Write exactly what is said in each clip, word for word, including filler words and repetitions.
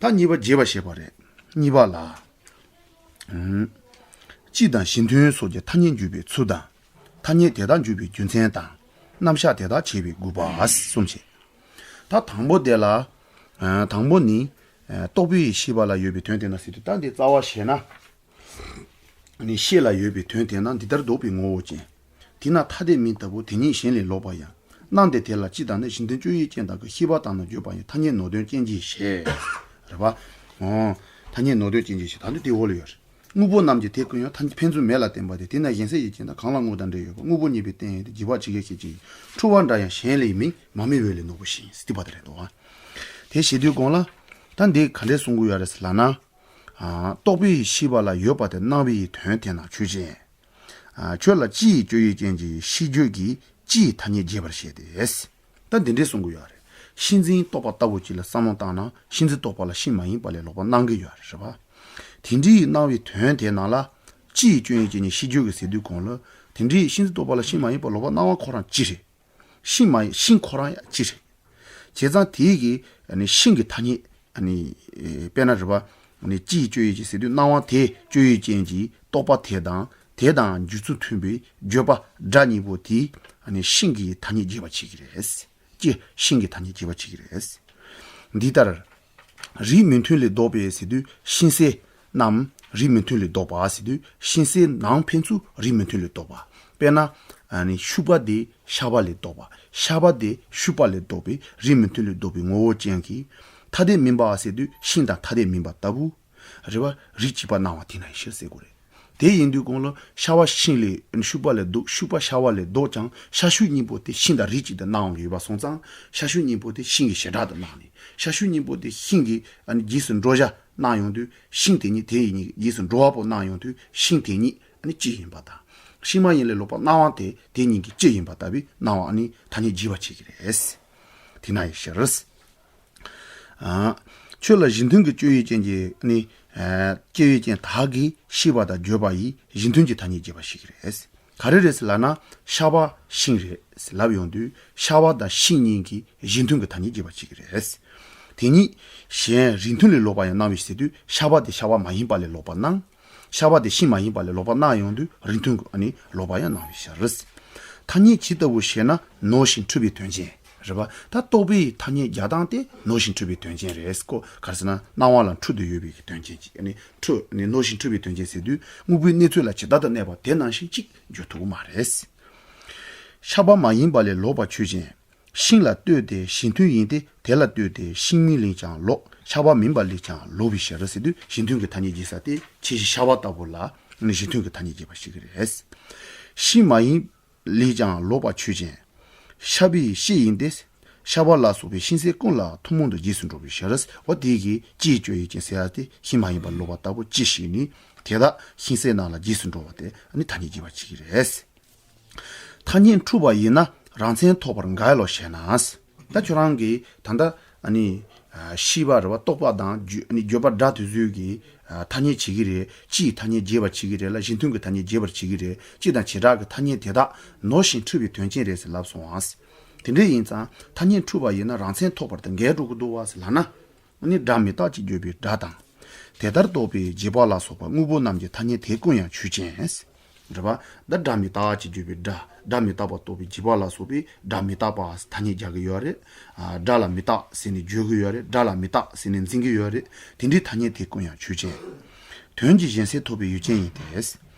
ད་གཉིས་པ་རྒྱས་པར་བཤད་པ་རེད། གཉིས་པ་ལ། ཨུམ། སྤྱི་དང་གཞི་མཐུན་སོགས་ཀྱི་ཐ་སྙད་འཇུག་པའི་ཚུལ་དང་། ཐ་སྙད་དེ་དག་འཇུག་པའི་རྒྱུ་མཚན་དང་། རྣམ་གཞག་དེ་དག་བྱེད་པའི་དགོས་པ་གསུམ་བྱས། ད་དང་པོ་དེ་ལ། ཨ། དང་པོ་ནི། ཨ། རྟོག་པའི་ཤེས་པ་ལ་ཡོད་པའི་དོན་དེ་ན་ཟེར་དུས། ད་འདི་རྩ་བ་བཤད་ན། ནི་ཤེས་ལ་ཡོད་པའི་དོན་དེ་ན་འདི་ལྟར་ལྡོག་པའི་ངོ་བོ་ཅན། དེས་ན་ཐ་དད་མིན་ལྟ་བུ་དེ་ཉིད་གཞན་ལས་ལོག་པ་ཡང་། སྣང་སྟེ་དེ་ལ་སྤྱི་དང་ནི་གཞི་མཐུན་སྤྱོད་ཡུལ་ཅན་དག་གི་ཤེས་པ་དང་ནི་བརྗོད་པ་ཡང་ཐ་སྙད་ནོར་དོན་ཅན་གྱི་ཞེས། རེད་པ། འོ། ཐ་སྙད་ནོར་དོན་ཅན་གྱི་ཞེས། ད་འདི་དེ་འོག་ལ་ཡོད་རེད། དངོས་པོ་རྣམས་ཀྱི་དེ་ཀུན་ཡང་ཐ་ཕན་ཚུན་མེད་ལ་བརྟེན་པ་སྟེ། དེས་ན་གཞན་སེལ་ཡུལ་ཅན་དང་གང་ལ་དངོས་དང་འབྲེལ་ཡོད་པ། དངོས་པོ་གཉིས་པའི་རྟེན་ཡིན་ཏེ། རྗེས་དཔག་ཇི་སྐད་བཤད་ཀྱི་ཡོད། འཁྲུལ་བ་འདྲ་ཡང་གཞན་ལས་མིན། མ་རྨོས་འོད་ལས་ནོར་བུ་བཞིན། ཟེར་དུས་པ་དེ་རེད་འདུག་པ། དེ་བཤད་དུས་གོང་ལ། ད་འདི་ག་འདྲས་གསུང་གི་ཡོད་རེད་ཟེར་ལབ་ན། ཨ། རྟོག་པའི་ཤེས་པ་ལ་ཡོད་པ་དེ་སྣང་བའི་དོན་དེ་ན་ཆོས་ཅན། ཨ། ཁྱོད་ལ་སྤྱི་ཡི་སྤྱོད་ཡུལ་ཅན་གྱི་ཤེས་བརྗོད་ཀྱིས་སྤྱི་ཡི་ཐ་སྙད་རྒྱས་པར་བཤད་དེ། ད་འདི་འདྲས་གསུང་གི་ཡོད་རེད། ཤིང་འཛིན་རྟོག་པ་ལྟ་བུ་ཅིག་ལ་བསམ་བློ་བཏང་ན། ཤིང་འཛིན་རྟོག་པ་ལ་ཤིང་མ་ཡིན་པ་ལས་ལོག་པར་སྣང་གི་ཡོད་རེད་པ། དེ་འདྲའི་སྣང་བའི་དོན་དེ་ནང་ལ། སྤྱི་ཡི་སྤྱོད་ཡུལ་ཅན་གྱི་ཤེས་བརྗོད་ཀྱིས་ཟེར་དུས་གོང་ལ། དེ་འདྲའི་ཤིང་འཛིན་རྟོག་པ་ལ་ཤིང་མ་ཡིན་པ་ལོག་པར་སྣང་བ་ཁོ་རང་སྤྱི་རེད། ཤིང་མ་ཡིན། ཤིང་ཁོ་རང་ཡང་སྤྱི་རེད། བྱས་ཙང་དེའི་གི། ཨ་ནི་ཤིང་གི་ཐ་སྙད། ཨ་ནི། ཨེ། དཔེར་ན་རེད་པ། ཨ་ནི་སྤྱི་ཡི་སྤྱོད་ཡུལ་ཅན་ཟེར་དུས། སྣང་བ་དེ་སྤྱོད་ཡུལ་ཅན་གྱི་རྟོག་པ་དེ་དང་། དེ་དང་རྒྱུ་ཚུལ་མཐུན་པའི་བརྗོད་པ་སྒྲ་གཉིས་པོ་དེས། ཨ་ནི་ཤིང་གི་ཐ་སྙད་རྒྱས་པར་བྱེད་ཀྱི་རེད། སྤྱི་ཤིང་གི་ཐ་སྙད་རྒྱས་པར་བྱེད་ཀྱི་རེད། འདི་ལྟར། རིགས་མི་མཐུན་ལས་ལྡོག་པའི་ཟེར་དུས། ཤིང་གསལ་རྣམས་རིགས་མི་མཐུན་ལས་ལྡོག་པ་ཟེར་དུས། ཤིང་གསལ་ནང་ཕན་ཚུན་རིགས་མི་མཐུན་ལས་ལྡོག་པ། དཔེར་ན། ཨ་ནི་ཤུག་པ་དེ་ཤ་བ་ལས་ལྡོག་པ། ཤ་བ་དེ་ཤུག་པ་ལས་ལྡོག་པའི་རིགས་མི་མཐུན་ལས་ལྡོག་པའི་ངོ་བོ་ཅན་གྱི། ཐ་དད་མིན་པ་ཟེར་དུས། ཤིང་དང་ཐ་དད་མིན་པ་ལྟ་བུ། རེད་པ། རིགས་གཅིག་པར་སྣང་བ་དེ་ན་ཡི་ཕྱིར་ཟེར་དགོས་རེད། དེ་ཡིན་དུས་གོང་ལ། ཤ་བ་ཤིང་ལས། ཤུག་པ་ལས་ལྡོག་ཤུག་པ་ཤ་བ་ལས་ལྡོག་ཀྱང་། ཤ་ཤུག་གཉིས་པོ་དེ་ཤིང་དང་རིགས་གཅིག་ཏུ་སྣང་བ་ཡོད་པ་སོང་ཙང་། ཤ་ཤུག་གཉིས་པོ་དེ་ཤིང་གི་བྱེ་བྲག་ཏུ་སྣང་ནས། ཤ་ཤུག་གཉིས་པོ་དེ་ཤིང་གི། ཨ་ནི་རྗེས་སུ་འགྲོ་བྱ་སྣང་ཡོང་དུས། ཤིང་དེ་ཉིད་དེ་ཡི་ཉིད་རྗེས་སུ་འགྲོ་བ་པོ་སྣང་ཡོང་དུས། ཤིང་དེ་ཉིད་ཨ་ནི་སྤྱི་ཡིན་པ་དང་། ཤིང་མ་ཡིན་ལས་ལོག་པར་སྣང་བ་དེ་དེ་ཉིད་ཀྱི་སྤྱི་ཡིན་པ་ལྟ་བུའི་སྣང་བ། ཨ་ནི་ཐ་སྙད་རྒྱས་པར་བྱེད་ཀྱི་རེད། དེ་ན་ཡི་ཕྱིར། ཨ། ཁྱོད་ལ་གཞི་མཐུན་གྱི་སྤྱོད་ཡུལ་ཅན་གྱི་ནི། ཨ། སྤྱོད་ཡུལ་ཅན་དག་གི་ཤེས་པ་དང་བརྗོད་པ་ཡིས་གཞི་མཐུན་གྱི་ཐ་སྙད་རྒྱས་པར་བྱེད་ཀྱི་རེད། ག་རེ་རེད་ཟེར་ལབ་ན། ཤ་བ་ཤིང་རེད་ཟེར་ལབ་ཡོང་དུས། ཤ་བ་དང་ཤིང་གཉིས་ཀྱི་གཞི་མཐུན་གྱི་ཐ་སྙད་རྒྱས་པར་བྱེད་ཀྱི་རེད། དེ་ཉིད་གཞན་རིགས་མཐུན་ལས་ལོག་པ་ཡང་སྣང་བའི་ཕྱིར་ཟེར་དུས། ཤ་བ་དེ་ཤ་བ་མ་ཡིན་པ་ལས་ལོག་པར་སྣང་། ཤ་བ་དེ་ཤིང་མ་ཡིན་པ་ལས་ལོག་པར་སྣང་ཡོང་དུས། རིགས་མཐུན་གྱི་ཨ་ནི་ལོག་པ་ཡང་སྣང་བའི་ཕྱིར། ཐ་སྙད་ཇི་ལྟ་བུ་ཞེ་ན། ནོར་ཞིང་འཁྲུལ་པའི་དོན་ཅན། རེད་པ། ད་རྟོག་པའི་ཐ་སྙད་རྒྱག་སྟངས་དེ་ནོར་ཞིང་འཁྲུལ་པའི་དོན་ཅན་རེད་ཀོ། ག་རེ་ཟེར་ན། སྣང་བ་ལ་འཁྲུལ་དུ་ཡོད་པའི་དོན་ཅན་ཅིག་ཨ་ནི་འཁྲུལ་ནི་ནོར་ཞིང་འཁྲུལ་པའི་དོན་ཅན་ཟེར་དུས། དངོས་པོའི་གནས་ཚུལ་ལ་ཇི་ལྟར་དུ་གནས་པ་དེ་ནང་བཞིན་ཅིག་འགྱུར་ཐུབ་ཀྱི་མ་རེད། ཤ་བ་མ་ཡིན་པ་ལས་ལོག་པ་ཆོས་ཅན། ཤིང་ལ་ལྟོས་ཏེ་གཞི་མཐུན་ཡིན་ཏེ། དེ་ལ་ལྟོས་ཏེ་ཤིང་མིན་ལས་ཀྱང་ལོག། ཤ་བ་མིན་པ་ལས་ཀྱང་ལོག་པའི་ཕྱིར་ཟེར་དུས། གཞི་མཐུན་གྱི་ཐ་སྙད་རྒྱས་ས་དེ་ཁྱད་གཞི་ཤ་བ་ལྟ་བུ་ལ་ནི་གཞི་མཐུན་གྱི་ཐ་སྙད་རྒྱས་པར་བྱེད་ཀྱི་རེད། ཤིང་མ་ཡིན་ལས་ཀྱང་ལོག་པ་ཆོས་ཅན། ཤ་བའི་སྤྱི་ཡིན་ཏེ། ཤ་བ་ལ་སོགས་པའི་ཤིང་གསལ་ཀུན་ལ་ཐུན་མོང་དུ་རྗེས་སུ་འགྲོ་བའི་ཕྱིར། འོ་དེ་གི་སྤྱི་ཡི་སྤྱོད་ཡུལ་ཅན་ཟེར་ཡ་དེ་ཤིང་མ་ཡིན་པར་ལོག་པ་ལྟ་བུ་ཅི་ཞིག་ནི། དེ་དག་ཤིང་གསལ་རྣམས་ལ་རྗེས་སུ་འགྲོ་བ་དེ་ནི་ཐ་སྙད་རྒྱས་པར་བྱེད་ཀྱི་རེད། ཐ་སྙད་འཁྲུལ་བ་ཡིན་ན་རང་མཚན་ཐོབ་པར་འགལ་ལོ་ཞེ་ན། ད་ཁྱོད་རང་གིས་ད་ལྟ་ཨ་ནི། ཨ། ཤེས་པ་རེད་པ། རྟོག་པ་དང་བརྗོད་ཨ་ནི་བརྗོད་པ་སྒྲ་དེ་ཚོའི་གི། ཨ། ཐ་སྙད་བྱེད་ཀྱི་རེད། སྤྱིའི་ཐ་སྙད་རྒྱས་པར་བྱེད་ཀྱི་རེད་ལ། གཞི་མཐུན་གྱི་ཐ་སྙད་རྒྱས་པར་བྱེད་ཀྱི་རེད། སྤྱི་དང་བྱེ་བྲག་གི་ཐ་སྙད་དེ་དག་ནོར་ཞིང་འཁྲུལ་བའི་དོན་ཅན་རེད་ཟེར་ལབ་སོང་ཨ། དེ་འདྲ་ཡིན་ཙང་ཐ་སྙད་འཁྲུལ་བ་ཡིན་ན་རང་མཚན་ཐོབ་པར་དང་འགལ་འགྲོ་གི་འདུག་བ་ཟེར་ལབ་ན། ནི་སྒྲ་མི་རྟག་ཅེས་བརྗོད་པའི་སྒྲ་དང་། དེ་ལྟར་རྟོགས་པའི་རྗེས་དཔག་ལ་སོགས་པ་དངོས་པོ་རྣམས་ཀྱི་ཐ་སྙད་དེ་ཀུན་ཡང་ཆོས་ཅན། རེད་པ། ད་སྒྲ་མི་རྟག་ཅེས་བརྗོད་པའི་སྒྲ། སྒྲ་མི་རྟག་པ་རྟོགས་པའི་རྗེས་དཔག་ལ་སོགས་པའི་སྒྲ་མི་རྟག་པ་ཐ་སྙད་རྒྱག་གི་ཡོད་རེད། ཨ། སྒྲ་ལ་མི་རྟག་ཟེར་ནས་བརྗོད་ཀྱི་ཡོད་རེད། སྒྲ་ལ་མི་རྟག་ཟེར་ནས་འཛིན་གྱི་ཡོད་རེད། དེ་འདྲའི་ཐ་སྙད་དེ་ཀུན་ཡང་ཆོས་ཅན། དོན་གྱི་གཞན་སེལ་ཐོབ་པའི་ཡུལ་ཅན་ཡིན་ཏེ། རེད་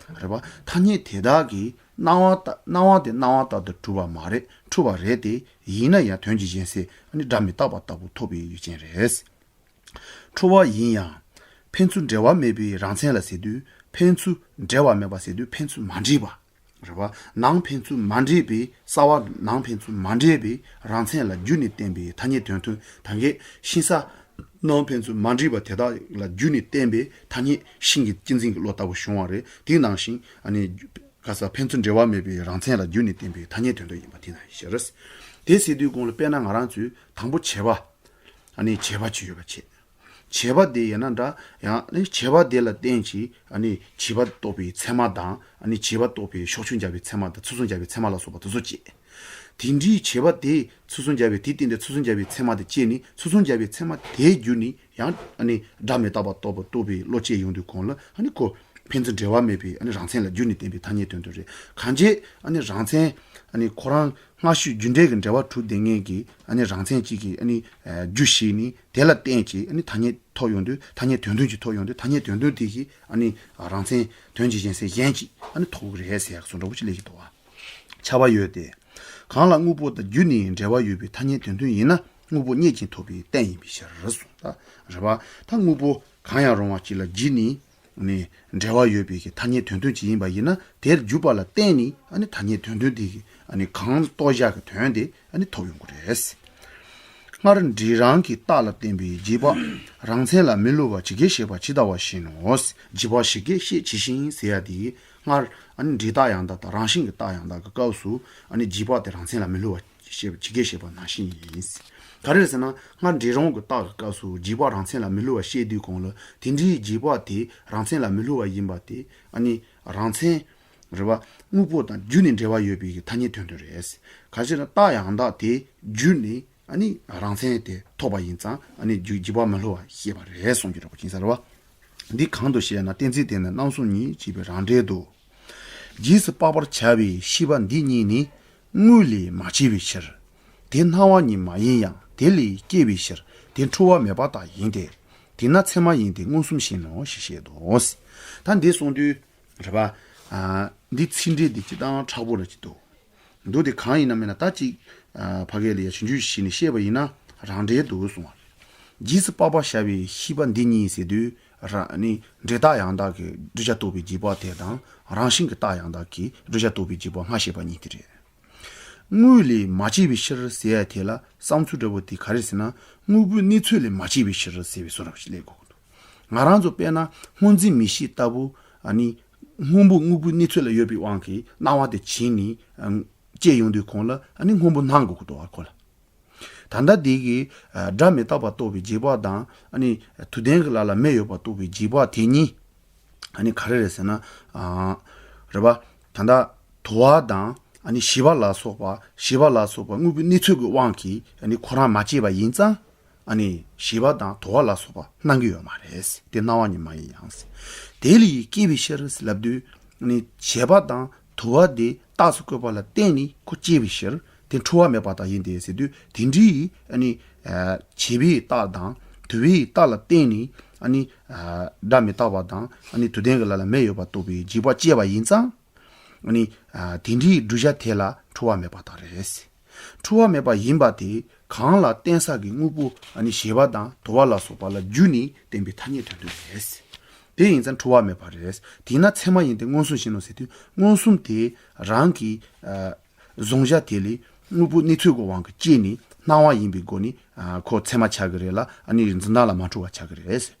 པ། ཐ་སྙད་དེ་དག་གིས་སྣང་བ་ལྟ་སྣང་བ་དེ་སྣང་བ་ལྟར་དུ་གྲུབ་པ་མ་རེད། འཁྲུལ་བ་རེད་དེ། ཡིན་ན་ཡང་དོན་གྱི་གཞན་སེལ་ནི་སྒྲ་མི་རྟག་པ་ལྟ་བུ་ཐོབ་པའི་ཡུལ་ཅན་རེད། འཁྲུལ་བ་ཡིན་ཡང་། ཕན་ཚུན་འབྲེལ་བ་མེད་པའི་རང་མཚན་ལ་ཟེར་དུས། ཕན་ཚུན་འབྲེལ་བ་མེད་པ་ཟེར་དུས་ཕན་ཚུན་མ་འདྲེས་པ། རེད་པ། ནང་ཕན་ཚུན་མ་འདྲེས་པའི་རྩ་བ། ནང་ཕན་ཚུན་མ་འདྲེས་པའི་རང་མཚན་ལ་རྒྱུ་ནས་བརྟེན་པའི་ཐ་སྙད་དོན་མཐུན་ད་གའི་ཤིང་ས། ནང་ཕན་ཚུན་མ་འདྲེས་པ་དེ་དག་ལ་རྒྱུ་ནས་བརྟེན་པའི་ཐ་སྙད་ཤིང་གི་གཅན་གཟན་གྱི་བློ་ལྟ་བུ་བྱུང་བ་རེད། དེ་ནང་བཞིན་ཨ་ནི། ག་ས་ཕན་ཚུན་འབྲེལ་བ་མེད་པའི་རང་མཚན་ལ་རྒྱུ་ནས་བརྟེན་པའི་ཐ་སྙད་དོན་མཐུན་ཡིན་པ་དེ་ན་ཡི་ཕྱིར། དེ་ཟེར་དུས་གོང་ལ་དཔེར་ན་ང་རང་ཚོས་དང་པོ་བྱས་པ། ཨ་ནི་བྱས་པ་ཅིག་ཡོད་པ་བྱས། བྱས་པ་དེ་ཡིན་ན་འདྲ། ཡང་ནི་བྱས་པ་དེ་ལ་བརྟེན་ཅིང་ཨ་ནི་བྱས་པ་རྟོགས་པའི་ཚད་མ་དང་། ཨ་ནི་བྱས་པ་རྟོགས་པའི་ཕྱོགས་ཆོས་འཇལ་བའི་ཚད་མ་དང་། ཚུལ་གསུམ་འཇལ་བའི་ཚད་མ་ལ་སོགས་པ་དེ་ཚོ་བྱས། དེ་འདྲའི་བྱས་པ་དེ་ཚུལ་གསུམ་འཇལ་བའི་དེ་བརྟེན་ཏེ་ཚུལ་གསུམ་འཇལ་བའི་ཚད་མ་དེ་སྐྱེས་ནས། ཚུལ་གསུམ་འཇལ་བའི་ཚད་མ་དེའི་རྒྱུ་ནི་ ཡང་ཨ་ནི་སྒྲ་མི་རྟག་པ་རྟོགས་པ་རྟོགས་པའི་བློ་སྐྱེས་ཡོང་དུས་གོང་ལ་ཨ་ནི་ཁོ་ཕན་ཚུན་འབྲེལ་བ་མེད་པའི་ཨ་ནི་རང་མཚན་ལ་རྒྱུ་ནི་བརྟེན་པའི་ཐ་སྙད་དོན་དུ་རེད། གང་བྱས་ཨ་ནི་རང་མཚན་ཨ་ནི་ཁོ་རང་སྔ་ཕྱི་རྒྱུ་འབྲས་ཀྱི་འབྲེལ་བ་གྲུབ་བསྡད་མཁན་གྱི་ཨ་ནི་རང་མཚན་གཅིག་གི་ཨ་ནི་རྒྱུ་ཞིག་ནི་དེ་ལ་བརྟེན་ཅིང་ཨ་ནི་ཐ་སྙད་ཐོབ་ཡོང་དུས་ཐ་སྙད་དོན་མཐུན་ཅིག་ཐོབ་ཡོང་དུས་ཐ་སྙད་དོན་མཐུན་དེ་གིས་ཨ་ནི་རང་མཚན་དོན་གྱི་གཞན་སེལ་གཞན་གཅིག་ཨ་ནི་ཐོབ་ཀྱི་རེད་ཟེར་ཡག་བཟོ་འདྲ་པོ་ཅིག་སླེབས་ཀྱི་འདུག་བ། ཁྱབ་པ་ཡོད་དེ། གང་ལ་དངོས་པོ་དང་རྒྱུ་ནི་འབྲེལ་བ་ཡོད་པའི་ཐ་སྙད་དོན་མཐུན་ཡིན་ན་དངོས་པོ་རྙེད་ཅིང་ཐོབ་པའི་རྟེན་ཡིན་པའི་ཕྱིར་གསུངས། ད་རེད་པ། ད་དངོས་པོ་གང་ཡང་རུང་བ་གཅིག་ལ་རྒྱུ་ནི་ནི་འབྲེལ་བ་ཡོད་པའི་གི་ཐ་སྙད་དོན་མཐུན་གཅིག་ཡིན་པ་ཡིན་ན་དེར་རྒྱུ་བ་ལ་བརྟེན་ནས་ཨ་ནི་ཐ་སྙད་དོན་མཐུན་དེ་གི་ཨ་ནི་གང་རྟོགས་བཞག་གི་དོན་དེ་ཨ་ནི་ཐོབ་ཡོང་གི་རེད། སྔར་འབྲས་རང་གི་རྟགས་ལ་བརྟེན་པའི་རྗེས་དཔག་རང་མཚན་ལ་མི་སླུ་བ་ཇི་སྐད་བཤད་པ་ཇི་ལྟ་བ་བཞིན་ནོ། རྗེས་དཔག་ཇི་སྐད་བཤད་ཇི་བཞིན་ཟེར་ཡ་དེ་སྔར་ཨ་ནི་འབྲས་རྟགས་ཡང་དག་དང་རང་བཞིན་གྱི་རྟགས་ཡང་དག་གི་སྐབས་སུ་ཨ་ནི་རྗེས་དཔག་དེ་རང་མཚན་ལ་མི་སླུ་བ་བཤད་པ་ཇི་སྐད་བཤད་པ་ནང་བཞིན་ཡིན། ག་རེ་རེད་ཟེར་ན་སྔར་འབྲས་རང་གི་རྟགས་ཀྱི་སྐབས་སུ་རྗེས་དཔག་རང་མཚན་ལ་མི་སླུ་བ་བཤད་དུས་གོང་ལ་དེ་འདྲའི་རྗེས་དཔག་དེ་རང་མཚན་ལ་མི་སླུ་བ་ཡིན་པ་དེ་ཨ་ནི་རང་མཚན། རེད་པ། དངོས་པོ་དང་རྒྱུ་ནི་འབྲེལ་བ་ཡོད་པའི་ཐ་སྙད་དོན་མཐུན་རེད། ག་ཅི་ན་རྟགས་ཡང་དག་དེ་རྒྱུ་ནི་ཨ་ནི་རང་མཚན་དེ་ཐོབ་པ་ཡིན་ཙང་ཨ་ནི་རྒྱུ་རྗེས་དཔག་མི་སླུ་བ་ཤེས་པ་རེད་གསུངས་ཀྱི་རེད་པ་ཅིང་ས་རེད་པ། འདི་གང་དུ་བཤད་ན་གཏན་ཚིགས་དེ་ནི་རྣམ་གསུམ་ཉིད་ཅེས་པའི་རང་འགྲེལ་དུ། རྗེས་སུ་དཔག་པར་བྱ་བའི་ཤེས་པ་འདི་གཉིས་ནི་དངོས་ལས་མ་སྐྱེས་པའི་ཕྱིར། དེ་སྣང་བ་ཉིད་མ་ཡིན་ཡང་དེ་ལས་སྐྱེས་པའི་ཕྱིར་དེ་འཁྲུལ་བ་མེད་པ་དག་ཡིན་ཏེ། དེས་ན་ཚད་མ་ཡིན་ཏེ་མངོན་སུམ་བཞིན་ནོ་ཞེས་བཤད་དོ། ད་འདི་གསུངས་དུས། རེད་པ། ཨ། འདི་ཚིག་འགྲེལ་འདི་སྤྱིར་བཏང་མཁྲེགས་པོ་ར་ཅིག་འདུག་འདུག་དེ་གང་ཡིན་ན་མིན་ན་ད་ཅིག་ཨ། ཕ་གི་ལ་ཡ་ཆུང་ཆུང་ཞིག་ནས་བཤད་པ་ཡིན་ན་རང་འགྲེལ་འདུག་གསུང་བ། རྗེས་སུ་དཔག་པར་བྱ་བའི་ཤེས་པ་འདི་གཉིས་ཟེར་དུས་ར་ནི་འབྲས་རྟགས་ཡང་དག་གི་བསྒྲུབ་བྱ་རྟོགས་པའི་རྗེས་དཔག་དེ་དང་རང་བཞིན་གྱི་རྟགས་ཡང་དག་གི་བསྒྲུབ་བྱ་རྟོགས་པའི་རྗེས་དཔག་སྔ་ཕྱི་པ་གཉིས་དེ་རེད། དངོས་ལས་མ་སྐྱེས་པའི་ཕྱིར་ཟེར་ཡ་དེ་ལ་བསམ་ཚུལ་འདྲ་པོ་དེ་ག་རེ་ཟེར་ན་དངོས་པོའི་གནས་ཚོད་ལས་མ་སྐྱེས་པའི་ཕྱིར་ཟེར་བའི་བཟོ་འདྲ་པོ་ཞིག་སླེབས་དགོས་ཀྱི་འདུག་ང་རང་ཚོ་དཔེར་ན་སྔོ་འཛིན་མིག་ཤེས་ལྟ་བུ་ཨ་ནི་སྔོན་པོ་དངོས་པོའི་གནས་ཚོད་ལ་ཡོད་པའི་དབང་གིས་སྣང་བ་དེ་བྱིང་ནས་ཨ། སྐྱེས་ཡོང་དུས་གོང་ལ་ཨ་ནི་སྔོན་པོ་སྣང་དགོས་ཀྱི་འདུག་ཨ་ཁོ་ལ། ད་ལྟ་འདི་གི་ཨ། སྒྲ་མི་རྟག་པ་རྟོགས་པའི་རྗེས་དཔག་དང་ཨ་ནི་དུ་ལྡན་གྱི་ལ་ལ་མེ་ཡོད་པ་རྟོགས་པའི་རྗེས་དཔག་དེ་གཉིས་ཨ་ནི་ག་རེ་རེད་ཟེར་ན་ཨ། རེད་པ། ད་ལྟ་དུ་བ་དང་ཨ་ནི་ཞི་བ་ལ་སོགས་པ་ཞི་བ་ལ་སོགས་པ་དངོས་པོའི་གནས་ཚོད་ཀྱི་དབང་གིས་ཨ་ནི་ཁོ་རང་མ་སྐྱེས་པ་ཡིན་ཙང་། ཨ་ནི་ཞི་བ་དང་དུ་བ་ལ་སོགས་པ་སྣང་གི་ཡོད་མ་རེད། དེ་སྣང་བ་ཉིད་མ་ཡིན་ཡང་། དེ་ལས་སྐྱེས་པའི་ཕྱིར་ལབ་དུས་ཨ་ནི་བྱས་པ་དང་དུ་བ་དེ་རྟགས་སུ་བཀོད་པ་ལ་བརྟེན་ནས་ཁོ་སྐྱེས་པའི་ཕྱིར་དེ་འཁྲུལ་བ་མེད་པ་དག་ཡིན་ཏེ་ཟེར་དུས་དེ་འདྲའི་ཨ་ནི་བྱས་པའི་རྟགས་དང་དུ་བའི་རྟགས་ལ་བརྟེན་ནས་ཨ་ནི་སྒྲ་མི་རྟག་པ་དང་ཨ་ནི་དུ་ལྡན་གྱི་ལ་ལ་མེ་ཡོད་པ་རྟོགས་པའི་རྗེས་དཔག་སྐྱེས་པ་ཡིན་ཙང་། ཨ་ནི་ཨ། དེ་འདྲའི་བསྒྲུབ་བྱ་དེ་ལ་འཁྲུལ་བ་མེད་པ་དག་རེད། འཁྲུལ་བ་མེད་པ་ཡིན་པ་དེ་གང་ལ་བརྟེན་ས་གི་དངོས་པོ་ཨ་ནི་ཞི་བ་དང་དུ་བ་ལ་སོགས་པ་ལ་རྒྱུ་ནི་བརྟེན་པའི་ཐ་སྙད་དོན་མཐུན་རེད། དེ་ཡིན་ཙང་འཁྲུལ་བ་མེད་པ་རེད། དེས་ན་ཚད་མ་ཡིན་ཏེ་མངོན་སུམ་བཞིན་ནོ་ཟེར་དུས་མངོན་སུམ་དེ་རང་གི་ཨ། གཟུང་བྱ་དེ་ལས་དངོས་པོ་གནས་ཚུལ་གྱི་དབང་གིས་སྐྱེས་ནས་སྣང་བ་ཡིན་པའི་སྒོ་ནས་ཨ། ཁོ་ཚད་མ་ཆགས་ཀྱི་རེད་ལ་ཨ་ནི་འཛིན་སྟངས་ལ་མ་འཁྲུལ་བ་ཆགས་ཀྱི་རེད།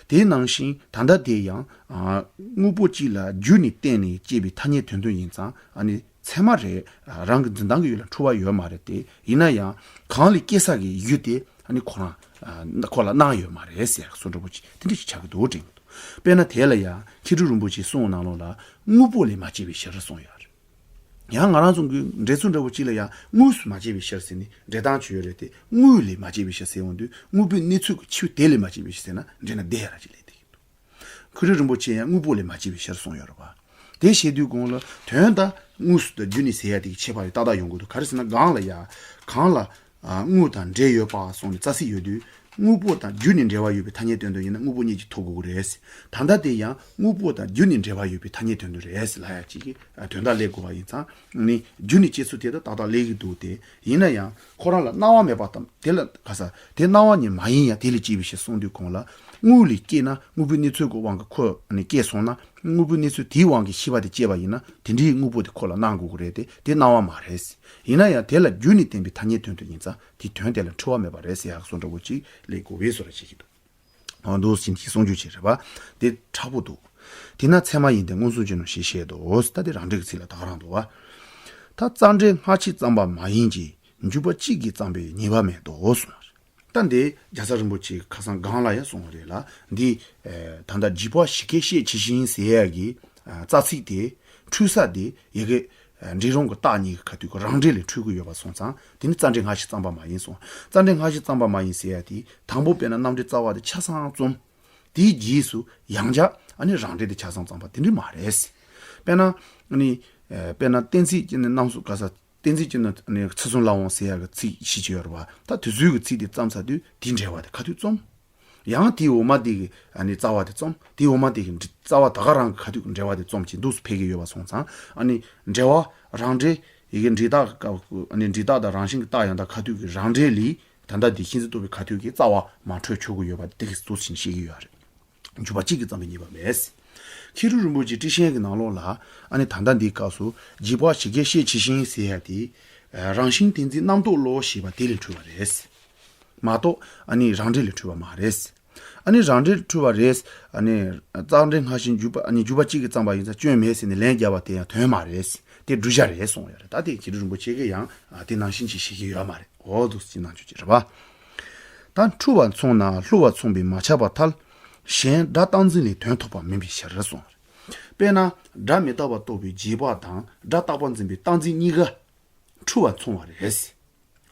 དེ་ནང་བཞིན་ད་ལྟ་དེ་ཡང་ཨ། དངོས་པོ་གཅིག་ལ་རྒྱུ་ནི་བརྟེན་ནས་སྐྱེས་པའི་ཐ་སྙད་དོན་མཐུན་ཡིན་ཙང་ཨ་ནི་ཚད་མ་རེད། རང་གི་འཛིན་སྟངས་ཀྱི་ཡུལ་ལ་འཁྲུལ་བ་ཡོད་མ་རེད་དེ། ཡིན་ན་ཡང་གང་ལས་སྐྱེ་ས་གི་རྒྱུ་དེ་ཨ་ནི་ཁོ་རང་ཨ། ཁོ་ལ་སྣང་ཡོད་མ་རེད་ཟེར་བཟོ་འདྲ་པོ་ཅིག་དེ་འདྲ་ཞིག་ཆགས་ཀྱི་འདུག་དྲན་གྱི་འདུག་དཔེར་ན་དེ་ལ་ཡང་མཁས་གྲུབ་རིན་པོ་ཆེའི་གསུང་ནང་ལོགས་ལ་དངོས་པོ་ལས་མ་སྐྱེས་པའི་ཕྱིར་གསུངས་ཡོད་རེད། ཡང་ང་རང་ཚོ་གི་འགྲེལ་ཚུལ་འདྲ་པོ་གཅིག་ལ་ཡང་དངོས་སུ་མ་སྐྱེས་པའི་ཕྱིར་ཟེར་ནས་འགྲེལ་སྟངས་ཅིག་ཡོད་རེད་དེ། དངོས་ལས་མ་སྐྱེས་པའི་ཕྱིར་ཟེར་ཡོང་དུས་དངོས་པོའི་གནས་ཚུལ་གྱི་ཆོས་དེ་ལས་མ་སྐྱེས་པའི་ཕྱིར་ཟེར་ན་འགྲིག་ན་བདེ་ཡ་ར་ཅིག་སླེབས་བསྡད་ཀྱི་འདུག་ཁུ་རི་རིན་པོ་ཆེ་ཡང་དངོས་པོ་ལས་མ་སྐྱེས་པའི་ཕྱིར་གསུངས་ཡོད་རེད་པ། དེ་བཤད་དུས་གོང་ལ་དོན་དག་དངོས་སུ་དང་རྒྱུ་ནི་ཟེར་ཡ་དེ་གི་ཁྱད་པར་རེ་ཏག་ཏག་ཡོང་གི་འདུག་ག་རེ་ཟེར་ན་གང་ལ་ཡ་གང་ལ་ཨ། དངོས་དང་འབྲེལ་ཡོད་པ་སོང་ནས་རྩ་ཚིག་ཡོད་དུས་དངོས་པོ་དང་རྒྱུ་ནི་འབྲེལ་བ་ཡོད་པའི་ཐ་སྙད་དོན་དུ་ཡིན་ན་དངོས་པོ་རྙེད་ཀྱི་ཐོབ་དགོས་ཀྱི་རེད། ད་ལྟ་དེ་ཡང་དངོས་པོ་དང་རྒྱུ་ནི་འབྲེལ་བ་ཡོད་པའི་ཐ་སྙད་དོན་དུ་རེད་ལབ་ཡ་གཅིག་གི་དོན་དག་སླེབས་དགོས་པ་ཡིན་ཙང་ནི་རྒྱུ་ནི་སྐྱེ་ཚུལ་དེ་དག་ཏག་ཏག་སླེབས་ཀྱི་འདུག་སྟེ། ཡིན་ན་ཡང་ཁོ་རང་ལ་སྣང་བ་མེད་པ་དང་དེ་ལ་ག་ས་དེ་སྣང་བ་ཉིད་མ་ཡིན་ཡང་དེ་ལས་སྐྱེས་པའི་ཕྱིར་གསུངས་དུས་གོང་ལ་དངོས་ལས་སྐྱེས་ན་དངོས་པོའི་གནས་ཚུལ་གྱི་དབང་གིས་ཁོ་ནི་སྐྱེས་སོང་ན་དངོས་པོའི་གནས་ཚུལ་དེའི་དབང་གིས་ཤེས་པ་དེ་སྐྱེས་པ་ཡིན་ན་དེ་འདྲའི་དངོས་པོ་དེ་ཁོ་ལ་སྣང་དགོས་ཀྱི་རེད་དེ་དེ་སྣང་བ་མ་རེད། ཡིན་ན་ཡང་དེ་ལ་རྒྱུ་ནི་བརྟེན་པའི་ཐ་སྙད་དོན་དུ་ཡིན་ཙང་དེའི་དོན་དེ་ལ་འཁྲུལ་བ་མེད་པ་རེད་ཟེར་ཡག་བཟོ་འདྲ་པོ་ཅིག་ལས་དགོས་པའི་བཟོ་འདྲ་བྱེད་ཀྱི་འདུག་འོ་འདུག་ཟིན་གྱི་གསུང་རྒྱུ་ཅིག་རེད་པ། དེ་མཁྲེགས་པོ་འདུག་དེས་ན་ཚད་མ་ཡིན་ཏེ་མངོན་སུམ་བཞིན་ནོ་ཞེས་བཤད་དོ། ད་དེ་རང་འགྲེལ་གྱི་ཚིག་ལ་ད་ག་རང་འདུག་བ། ད་རྩ་འགྲེལ་སྔ་ཕྱི་ཙམ་པ་མ་ཡིན་གྱི་འཇུག་པ་གཅིག་གིས་བརྩམས་པའི་ཉེས་པ་མེད་དོ་གསུངས། ད་འདི་རྒྱལ་ཚབ་རིན་པོ་ཆེ་ཁ་སང་སྒང་ལ་ཡང་གསུངས་པ་རེད་ལ། འདི་ད་ལྟ་འཇུག་པ་གཞི་སྐད་བཤད་ཇི་བཞིན་ཟེར་ཡ་གི་རྩ་ཚིག་དེ་འཁྲུལ་ས་དེ་ཡ་གི་ འབྲས་རང་གི་རྟགས་གཉིས་ཀྱི་ཁ་ཐུག་གི་རང་འབྲས་ལས་འཕྲོས་ཀྱི་ཡོད་པ་སོང་ཙང་དེ་ནི་རྩ་འབྲས་སྔ་ཕྱི་ཙམ་པ་མ་ཡིན་གསུངས། རྩ་འབྲས་སྔ་ཕྱི་ཙམ་པ་མ་ཡིན་ཟེར་ཡ་དེ་དང་པོ་དཔེར་ན་རྣམ་འགྲེལ་རྩ་བ་དེ་ཆ་ཚང་རྩོམ། དེའི་རྗེས་སུ་ཡང་བསྐྱར་ཨ་ནི་རང་འབྲས་དེ་ཆ་ཚང་ཙམ་པ་དེ་འདྲ་མ་རེད། དཔེར་ན་ཨ་ནི་དཔེར་ན་གཏན་ཚིགས་ཀྱི་ནི་རྣམ་གསུམ་ག་ས། གཏན་ཚིགས་ཀྱི་ནི་ཚུལ་གསུམ་ལ་དབང་ཟེར་ཡ་གི་ཚིག་བཞི་ཅིག་ཡོད་རེད་བ། ད་དེ་ཚོའི་གི་ཚིག་དེ་བརྩམས་ཚར་དུས་དེའི་འགྲེལ་པ་དེ་ཁ་ཐུག་རྩོམ། ཡང་དེའི་འོག་མ་དེ་གི་ཨ་ནི་རྩ་བ་དེ་རྩོམ། དེའི་འོག་མ་དེ་གི་འབྲི་རྩ་བ་ད་ག་རང་གི་ཁ་ཐུག་གི་འགྲེལ་པ་དེ་རྩོམ་གྱི་འདུག་སེ་ཕེབས་ཀྱི་ཡོད་པ་སོང་ཙང་ཨ་ནི་འགྲེལ་པ་རང་འགྲེལ་ཡི་གེ་འབྲས་རྟགས་ཀྱི་སྐབས་ཀྱི་ཨ་ནི་འབྲས་རྟགས་དང་རང་བཞིན་གྱི་རྟགས་ཡང་དག་ཁ་ཐུག་གི་རང་འགྲེལ་ལས་ད་ལྟ་འདི་ཤིན་ཏུ་རྟོགས་པའི་ཁ་ཐུག་གི་རྩ་བ་མ་འཕྲོད་ཆོག་གི་ཡོད་པ་དེ་གི་འདུག་སེ་བཤད་ཀྱི་ཡོད་རེད། འཇུག་པ་གཅིག་གིས་བརྩམས་པའི་ཉེས་པ་མེད། མཁས་གྲུབ་རིན་པོ་ཆེའི་ཊཱིཀ་ཆེན་གྱི་ནང་ལོགས་ལ་ཨ་ནི་ད་ལྟ་འདིའི་སྐབས་སུ་རྗེས་དཔག་ཇི་སྐད་བཤད་ཇི་བཞིན་ཟེར་ཡ་དེ། རང་བཞིན་གཏན་ཚིགས་རྣམ་རྟོག་བློ་ཞེས་པ་དེ་ལས་འཕྲོས་པ་རེད། མ་གཏོགས་ཨ་ནི་རང་འགྲེལ་ལས་འཕྲོས་པ་མ་རེད། ཨ་ནི་རང་འགྲེལ་ལས་འཕྲོས་པ་རེད། ཨ་ནི་རྩ་འགྲེལ་སྔ་ཕྱི་འཇུག་པ་ཨ་ནི་འཇུག་པ་གཅིག་གིས་བརྩམས་པ་ཡིན་ཙང་སྐྱོན་མེད་ཟེར་ནས་ལན་བརྒྱབ་པ་དེ་ཡང་དོན་མ་རེད། དེ་བསྒྲུབ་བྱ་རེད་གསུངས་ཡོད་རེད། ད་དེ་མཁས་གྲུབ་རིན་པོ་ཆེ་གིས་ཡང་དེ་ནང་བཞིན་ཅིག་བཤད་ཀྱི་ཡོད་མ་རེད། འོ་འདུག་སེ་ཅིག་གནང་ཆོག་ཅིག་རེད་པ། ད་འཁྲུལ་བ་མཚུངས་ན་བསླུ་བ་མཚུངས་པས་མ་ཁྱབ་པར་ཐལ། གཞན་སྒྲ་རྟག་འཛིན་ལས་དོན་ཐོབ་པ་མིན་པའི་ཕྱིར་གསུངས། དཔེར་ན་སྒྲ་མི་རྟག་པ་རྟོགས་པའི་རྗེས་དཔག་དང་སྒྲ་རྟག་པ་འཛིན་པའི་རྟག་འཛིན་གཉིས་ཀ་འཁྲུལ་བ་མཚུངས་པ་རེད།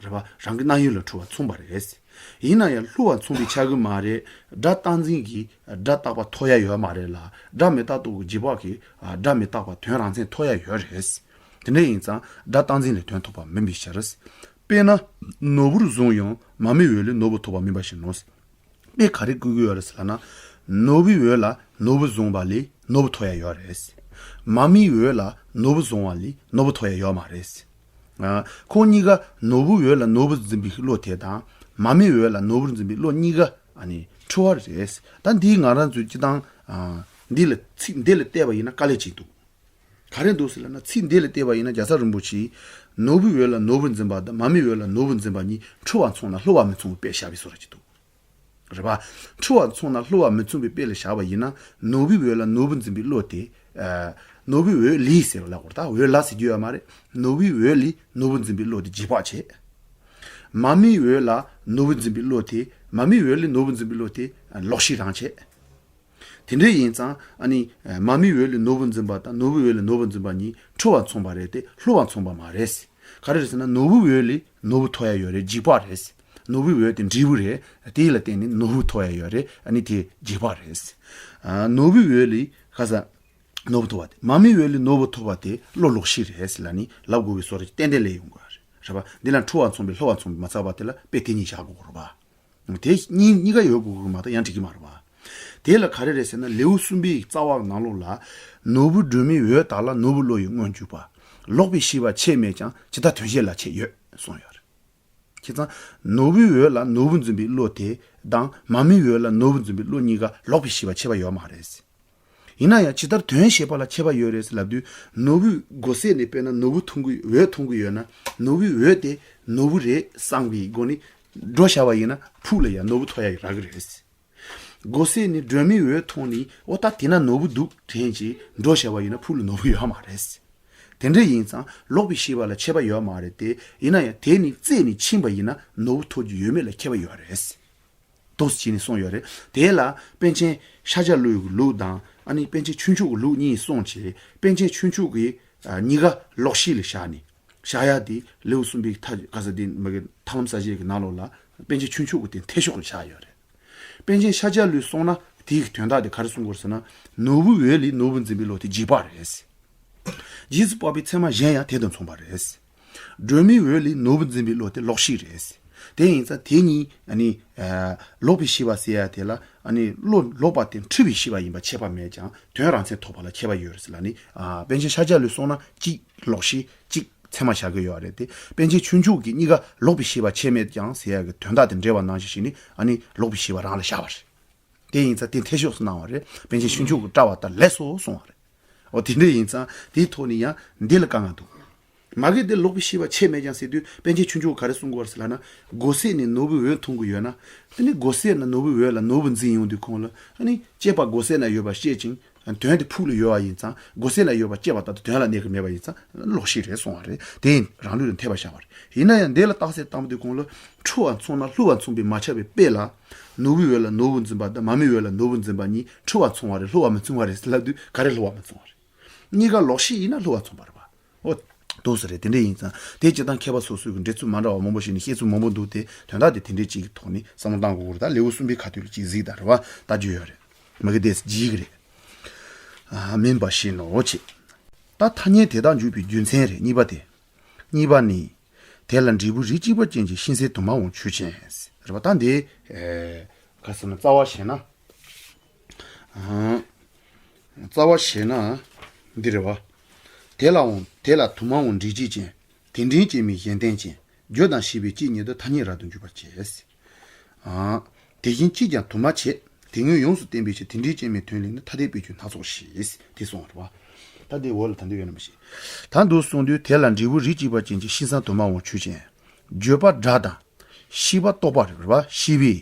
རེད་པ། རང་གི་རྣམ་དབྱེ་ལ་འཁྲུལ་བ་མཚུངས་པ་རེད། ཡིན་ན་ཡང་བསླུ་བ་མཚུངས་པས་ཁྱབ་ཀྱི་མ་རེད། སྒྲ་རྟག་འཛིན་གྱིས་སྒྲ་རྟག་པ་ཐོབ་ཡ་ཡོད་མ་རེད་ལ། སྒྲ་མི་རྟག་རྟོགས་ཀྱི་རྗེས་དཔག་གིས་སྒྲ་མི་རྟག་པ་དོན་རང་མཚན་ཐོབ་ཡ་ཡོད་རེད། དེ་འདྲ་ཡིན་ཙང་སྒྲ་རྟག་འཛིན་ལས་དོན་ཐོབ་པ་མིན་པའི་ཕྱིར། དཔེར་ན། ནོར་བུར་བཟུང་ཡང་མ་རྨོས་འོད་ལས་ནོར་བུ་ཐོབ་པ་མིན་པ་བཞིན་ནོ། དཔེ་ག་རེ་བཀོད་ཀྱི་ཡོད་རེད་ཟེར་ལབ་ན། ནོར་བུའི་འོད་ལ་ནོར་བུ་བཟུང་བ་ལས་ནོར་བུ་ཐོབ་ཡ་ཡོད་རེད། མ་རྨོས་འོད་ལ་ནོར་བུ་བཟུང་བ་ལས་ནོར་བུ་ཐོབ་ཡ་ཡོད་མ་རེད། ཨ། ཁོང་གཉིས་ཀ་ནོར་བུའི་འོད་ལ་ནོར་བུ་འཛིན་པའི་བློ་དེ་དང་། མ་རྨོས་འོད་ལ་ནོར་བུར་འཛིན་པའི་བློ་གཉིས་ཀ་ཨ་ནི་འཁྲུལ་བ་རེད། ད་འདི་ང་རང་ཚོས་སྤྱིར་བཏང་། ཨ། འདི་ལ་ཚིག་འདི་ལ་བལྟས་པ་ཡིན་ན་དཀའ་ལས་ཅིག་འདུག་ག་རེ་འདུག་ཟེར་ལབ་ན། ཚིག་འདི་ལ་བལྟས་པ་ཡིན་ན་རྒྱལ་ཚབ་རིན་པོ་ཆེས། ནོར་བུའི་འོད་ལ་ནོར་བུ་འཛིན་པ་དང་མ་རྨོས་འོད་ལ་ནོར་བུ་འཛིན་པ་གཉིས་འཁྲུལ་བ་མཚུངས་ན་བསླུ་བ་མི་མཚུངས་པའི་དཔེ་བཞག་པའི་བཟོ་འདྲ་ཅིག་འདུག་རེད་པ། འཁྲུལ་བ་མཚུངས་ན་བསླུ་བ་མི་མཚུངས་པའི་དཔེ་ལ་བཞག་པ་ཡིན་ན་ནོར་བུའི་འོད་ལ་ནོར་བུ་འཛིན་པའི་བློ་དེ། ཨ། ནོར་བུའི་འོད་ལས་ཟེར་བ་ལ་གོ་ད་འོད་ལ་ཟེར་རྒྱུ་ཡོད་མ་རེད། ནོར་བུའི་འོད་ལས་ནོར་བུ་འཛིན་པའི་བློ་དེ་རྗེས་དཔག་བྱེད། མ་རྨོས་འོད་ལ་ནོར་བུ་འཛིན་པའི་བློ་དེ། མ་རྨོས་འོད་ལས་ནོར་བུ་འཛིན་པའི་བློ་དེ་ལོག་ཤེས་རང་བྱེད། དེ་འདྲ་ཡིན་ཙང་ཨ་ནི་མ་རྨོས་འོད་ལས་ནོར་བུ་འཛིན་པ་དང་ནོར་བུའི་འོད་ལས་ནོར་བུ་འཛིན་པ་གཉིས་འཁྲུལ་བ་མཚུངས་པ་རེད་དེ་བསླུ་བ་མཚུངས་པ་མ་རེད། ག་རེ་རེད་ཟེར་ན་ནོར་བུའི་འོད་ལས་ནོར་བུ་ཐོབ་ཡ་ཡོད་རེད། རྗེས་དཔག་རེད། ནོར་བུའི་འོད་དེ་འབྲས་བུ་རེད། དེ་ལ་བརྟེན་ནས་ནོར་བུ་ཐོབ་ཡ་ཡོད་རེད། ཨ་ནི་དེ་རྗེས་དཔག་རེད། ཨ། ནོར་བུའི་འོད་ལས་ག་ས། ནོར་བུ་ཐོབ་པ་དེ། མ་རྨོས་འོད་ལས་ནོར་བུ་ཐོབ་པ་དེ་བློ་ལོག་ཤེས་རེད་ཟེར་ལབ་ནས་ལབ་དགོས་པའི་བཟོ་འདྲ་ཏན་ཏན་སླེབས་ཡོང་གི་རེད། རེད་པ། འདི་ལ་འཁྲུལ་བ་མཚུངས་པས་བསླུ་བ་མཚུངས་པས་མ་ཚར་བ་དེ་ལ་དཔེ་དེ་གཉིས་བཞག་དགོས་ཀྱི་རེད་པ། དེ་གཉིས་གཉིས་ཀ་ཡོད་དགོས་ཀྱི་མ་གཏོགས་ཡང་འགྲིག་གི་མ་རེད་པ། དེ་ལ་ག་རེ་རེད་ཟེར་ན་ལེའུ་གསུམ་པའི་རྩ་བ་ནང་ལོགས་ལ། ནོར་བུ་སྒྲོན་མེའི་འོད་དག་ལ་ནོར་བུ་བློ་ཡི་མངོན་གྱུར་པ། ལོག་པའི་ཤེས་པ་ཁྱད་མེད་ཀྱང་ཇི་ལྟར་དོན་ཤེས་ལ་ཁྱད་ཡོད་གསུངས་ཡོད་རེད། བྱས་ཙང་། ནོར་བུའི་འོད་ལ་ནོར་བུ་འཛིན་པའི་བློ་དེ་དང་མ་རྨོས་འོད་ལ་ནོར་བུ་འཛིན་པའི་བློ་གཉིས་ཀ་ལོག་པའི་ཤེས་པ་ཁྱད་པར་ཡོད་མ་རེད། ཡིན་ན་ཡང་ཇི་ལྟར་དོན་ཤེས་པ་ལ་ཁྱད་པར་ཡོད་རེད་ཟེར་ལབ་དུས་ནོར་བུའི་སྒོ་ཟེར་ནས་དཔེར་ན་ནོར་བུ་མཐོང་གི་འོད་མཐོང་གི་ཡོད་ན་ནོར་བུའི་འོད་དེ་ནོར་བུ་རེད་བསམ་གྱི་སྒོ་ནས་འགྲོ་བྱ་བ་ཡིན་ན་ཕུགས་ལ་ཡང་ནོར་བུ་ཐོབ་ཡ་ཡི་རག་གི་རེད། སྒོ་ཟེར་ནས་སྒྲོན་མེའི་འོད་མཐོང་ནས་ཨོ་ད་དེ་ན་ནོར་བུ་འདུག་དྲན་གྱིས་འགྲོ་བྱ་བ་ཡིན་ན་ཕུགས་ལ་ནོར་བུ་ཡོད་མ་རེད། དེ་འདྲ་ཡིན་ཙང་ལོག་པའི་ཤེས་པ་ལ་ཁྱད་པར་ཡོད་མ་རེད་དེ་ཡིན་ན་ཡང་དེ་ནི་རྩད་ནས་ཕྱིན་པ་ཡིན་ན་ནོར་བུ་ཐོབ་རྒྱུ་ཡོད་མེད་ལ་ཁྱད་པར་ཡོད་རེད། འདུག་སེ་བྱས་ནས་གསུངས་ཡོད་རེད། དེ་ལ་པཎ་ཆེན་ཤཱཀྱ་བློའི་ལུགས་དང་ཨ་ནི་པཎ་ཆེན་ཆོས་མཆོག་གི་ལུགས་གཉིས་གསུངས་བྱས་པཎ་ཆེན་ཆོས་མཆོག་གིས་ཨ་གཉིས་ཀ་ལོག་ཤེས་ལ་བཞག་ནས་བཞག་ཡ་དེ་ལེའུ་གསུམ་པའི་མཐའ་ག་ས་དེ་མ་གི་ཐར་ལམ་གསལ་བྱེད་ཀྱི་ནང་ལོགས་ལ་པཎ་ཆེན་ཆོས་མཆོག་གིས་དེ་འཐད་ཕྱོགས་ལ་བཞག་ཡོད་རེད། པཎ་ཆེན་ཤཱཀྱ་བློས་སོང་ན་དེའི་དོན་དག་དེ་ག་རེ་གསུང་དགོས་ཟེར་ན། ནོར་བུའི་འོད་ལས་ནོར་བུ་འཛིན་པའི་བློ་དེ་རྗེས་དཔག་རེད། རྗེས་སུ་དཔག་པའི་ཚད་མ་གཞན་ཡང་དེ་དང་མཚུངས་པ་རེད། སྒྲོན་མེའི་འོད་ལས་ནོར་བུ་འཛིན་པའི་བློ་དེ་ལོག་ཤེས་རེད། དེ་ཡིན་ཙང་དེ་གཉིས་ཨ་ནི་ལོག་པའི་ཤེས་པ་ཟེར་ཡ་དེ་ལ་ཨ་ནི་བློ་ལོག་པ་དེ་འཁྲུལ་པའི་ཤེས་པ་ཡིན་པ་ཁྱད་པར་མེད་ཀྱང་དོན་རང་མཚན་ཐོབ་པ་ལ་ཁྱད་པར་ཡོད་རེད་ཟེར་ལབ་ནི། པཎ་ཆེན་ཤཱཀྱ་བློས་སོང་ན་གཅིག་ལོག་ཤེས་གཅིག་ཚད་མ་བཞག་གི་ཡོད་རེད་དེ། པཎ་ཆེན་ཆོས་མཆོག་གིས་གཉིས་ཀ་ལོག་པའི་ཤེས་པ་ཁྱད་མེད་ཀྱང་ཟེར་ཡ་གི་དོན་དག་དེ་འགྲེལ་བ་ནང་བཞིན་ཞིག་ནི་ཨ་ནི་ལོག་པའི་ཤེས་པ་རང་ལ་བཞག་པ་རེད། དེ་ཡིན་ཙང་དེ་འཐད་ཕྱོགས་སུ་གནང་བ་རེད། པཎ་ཆེན་ཆོས་མཆོག་གིས་བཀྲལ་བ་ལྟར་ལེགས་སོ་གསུངས་པ་རེད། འོ་དེ་འདྲ་ཡིན་ཙང་དེའི་ཐོག་ནས་ཡང་འདི་ལ་དཀའ་ངལ་འདུག་མ་གི་དེ་ལོག་པའི་ཤེས་པ་ཁྱད་མེད་ཀྱང་ཟེར་དུས་པཎ་ཆེན་ཆོས་མཆོག་ག་རེ་གསུང་གི་ཡོད་རེད་ཟེར་ལབ་ན། སྒོ་ཟེར་ནས་ནོར་བུའི་འོད་མཐོང་གི་ཡོད་ན། དེ་ནི་སྒོ་ཟེར་ན་ནོར་བུའི་འོད་ལ་ནོར་བུ་འཛིན་ཡོང་དུས་ཁོང་ལ་ཨ་ནི་སྐྱེས་པ་སྒོ་ཟེར་ན་ཡོད་པ་ཤེས་ཅིང་དོན་དེ་ཕུགས་ལ་ཡོད་པ་ཡིན་ཙང་སྒོ་ཟེར་ན་ཡོད་པ་སྐྱེས་པ་ལྟར་དུ་དོན་ལ་གནས་ཀྱི་མེད་པ་ཡིན་ཙང་ལོག་ཤེས་རེད་གསུང་བ་རེད། དེ་ཡིན་རང་ལུགས་ལ་འཐད་པ་བཞག་པ་རེད། ཡིན་ན་ཡང་འདི་ལ་རྟགས་གསལ་བཏང་པ་དུས་ཁོང་ལ་འཁྲུལ་བ་མཚུངས་ན་བསླུ་བ་མཚུངས་པས་མ་ཁྱབ་པའི་དཔེ་ལ། ནོར་བུའི་འོད་ལ་ནོར་བུ་འཛིན་པ་དང་མ་རྨོས་འོད་ལ་ནོར་བུ་འཛིན་པ་གཉིས་འཁྲུལ་བ་མཚུངས་པ་རེད་བསླུ་བ་མི་མཚུངས་པ་རེད་ལབ་དུས་ག་རེ་བསླུ་བ་མི་མཚུངས་པ་རེད། གཉིས་ཀ་ལོག་ཤེས་ཡིན་ན་བསླུ་བ་མཚུངས་པ་རེད་པ། འོ། འདུག་སེ་རེད། དེ་འདྲ་ཡིན་ཙང་དེ་སྤྱིར་བཏང་མཁས་པ་སོ་སོའི་གི་འགྲེལ་ཚུལ་མ་འདྲ་བ་མང་པོ་ཞིག་ནས་བཤད་ཚུལ་མང་པོ་འདུག་སྟེ། དོན་དག་དེ་དེ་འདྲའི་གཅིག་གི་ཐོག་ནས་བསམ་བློ་བཏང་དགོས་ཀྱི་རེད། ད་ལེའུ་གསུམ་པའི་ཁ་ཐུག་ལ་གཅིག་གཟིགས་དང་རེད་བ། ལྟ་རྒྱུ་ཡོད་རེད། མ་གི་དེ་ཇི་ཡི་གི་རེད། ཨ། མིན་པ་བཞིན་ནོ་ཅེས། ད་ཐ་སྙད་དེ་དག་འཇུག་པའི་རྒྱུ་མཚན་རེད། གཉིས་པ་དེ། གཉིས་པ་ནི། དེ་ལ་འབྲས་བུ་རིགས་གཅིག་པ་ཅན་གྱི་ཤིང་ཟེར་དུ་མ་འོང་ཆོས་ཅན། རེད་པ། ད་འདི། ཨེ། ག་ཟེར་ན་རྩ་བ་བྱས་ན། ཨང་། རྩ་བ་བྱས་ན། འདི་རེད་བ། དེ་ལ་འོང་དེ་ལ་དུ་མ་འོང་འབྲས་གཅིག་ཅན། དེ་འབྲིང་ཅན་མའི་གཞན་བརྟེན་ཅན། རྒྱུ་དང་ཤེས་པའི་གཅིག་ཉིད་དུ་ཐ་སྙད་རབ་ཏུ་འཇུག་པར་བྱེད། ཨང་། དེ་བཞིན་གཅིག་ཀྱང་དུ་མ་བྱེད། དེ་དངོས་ཡོངས་སུ་བསྟན་པའི་ཕྱིར་དེ་འབྲིང་ཅན་མའི་དོན་ལས་ནི་ཐ་དད་པའི་ཆོས་སྣ་ཚོགས་ཤེས། དེ་གསུངས་པ་རེད་བ། ད་འདི་འོག་ལ་ད་འདི་ཡོད་ན་མི་ཤེས། ད་འདུག་གསུངས་དུས་དེ་ལ་འབྲས་བུ་རིགས་གཅིག་པ་ཅན་གྱི་ཤིང་ཟེར་དུ་མ་འོང་ཆོས་ཅན། བརྗོད་པ་སྒྲ་དང་། ཤེས་པ་རྟོག་པ་རེད་བ། ཤེས་པའི་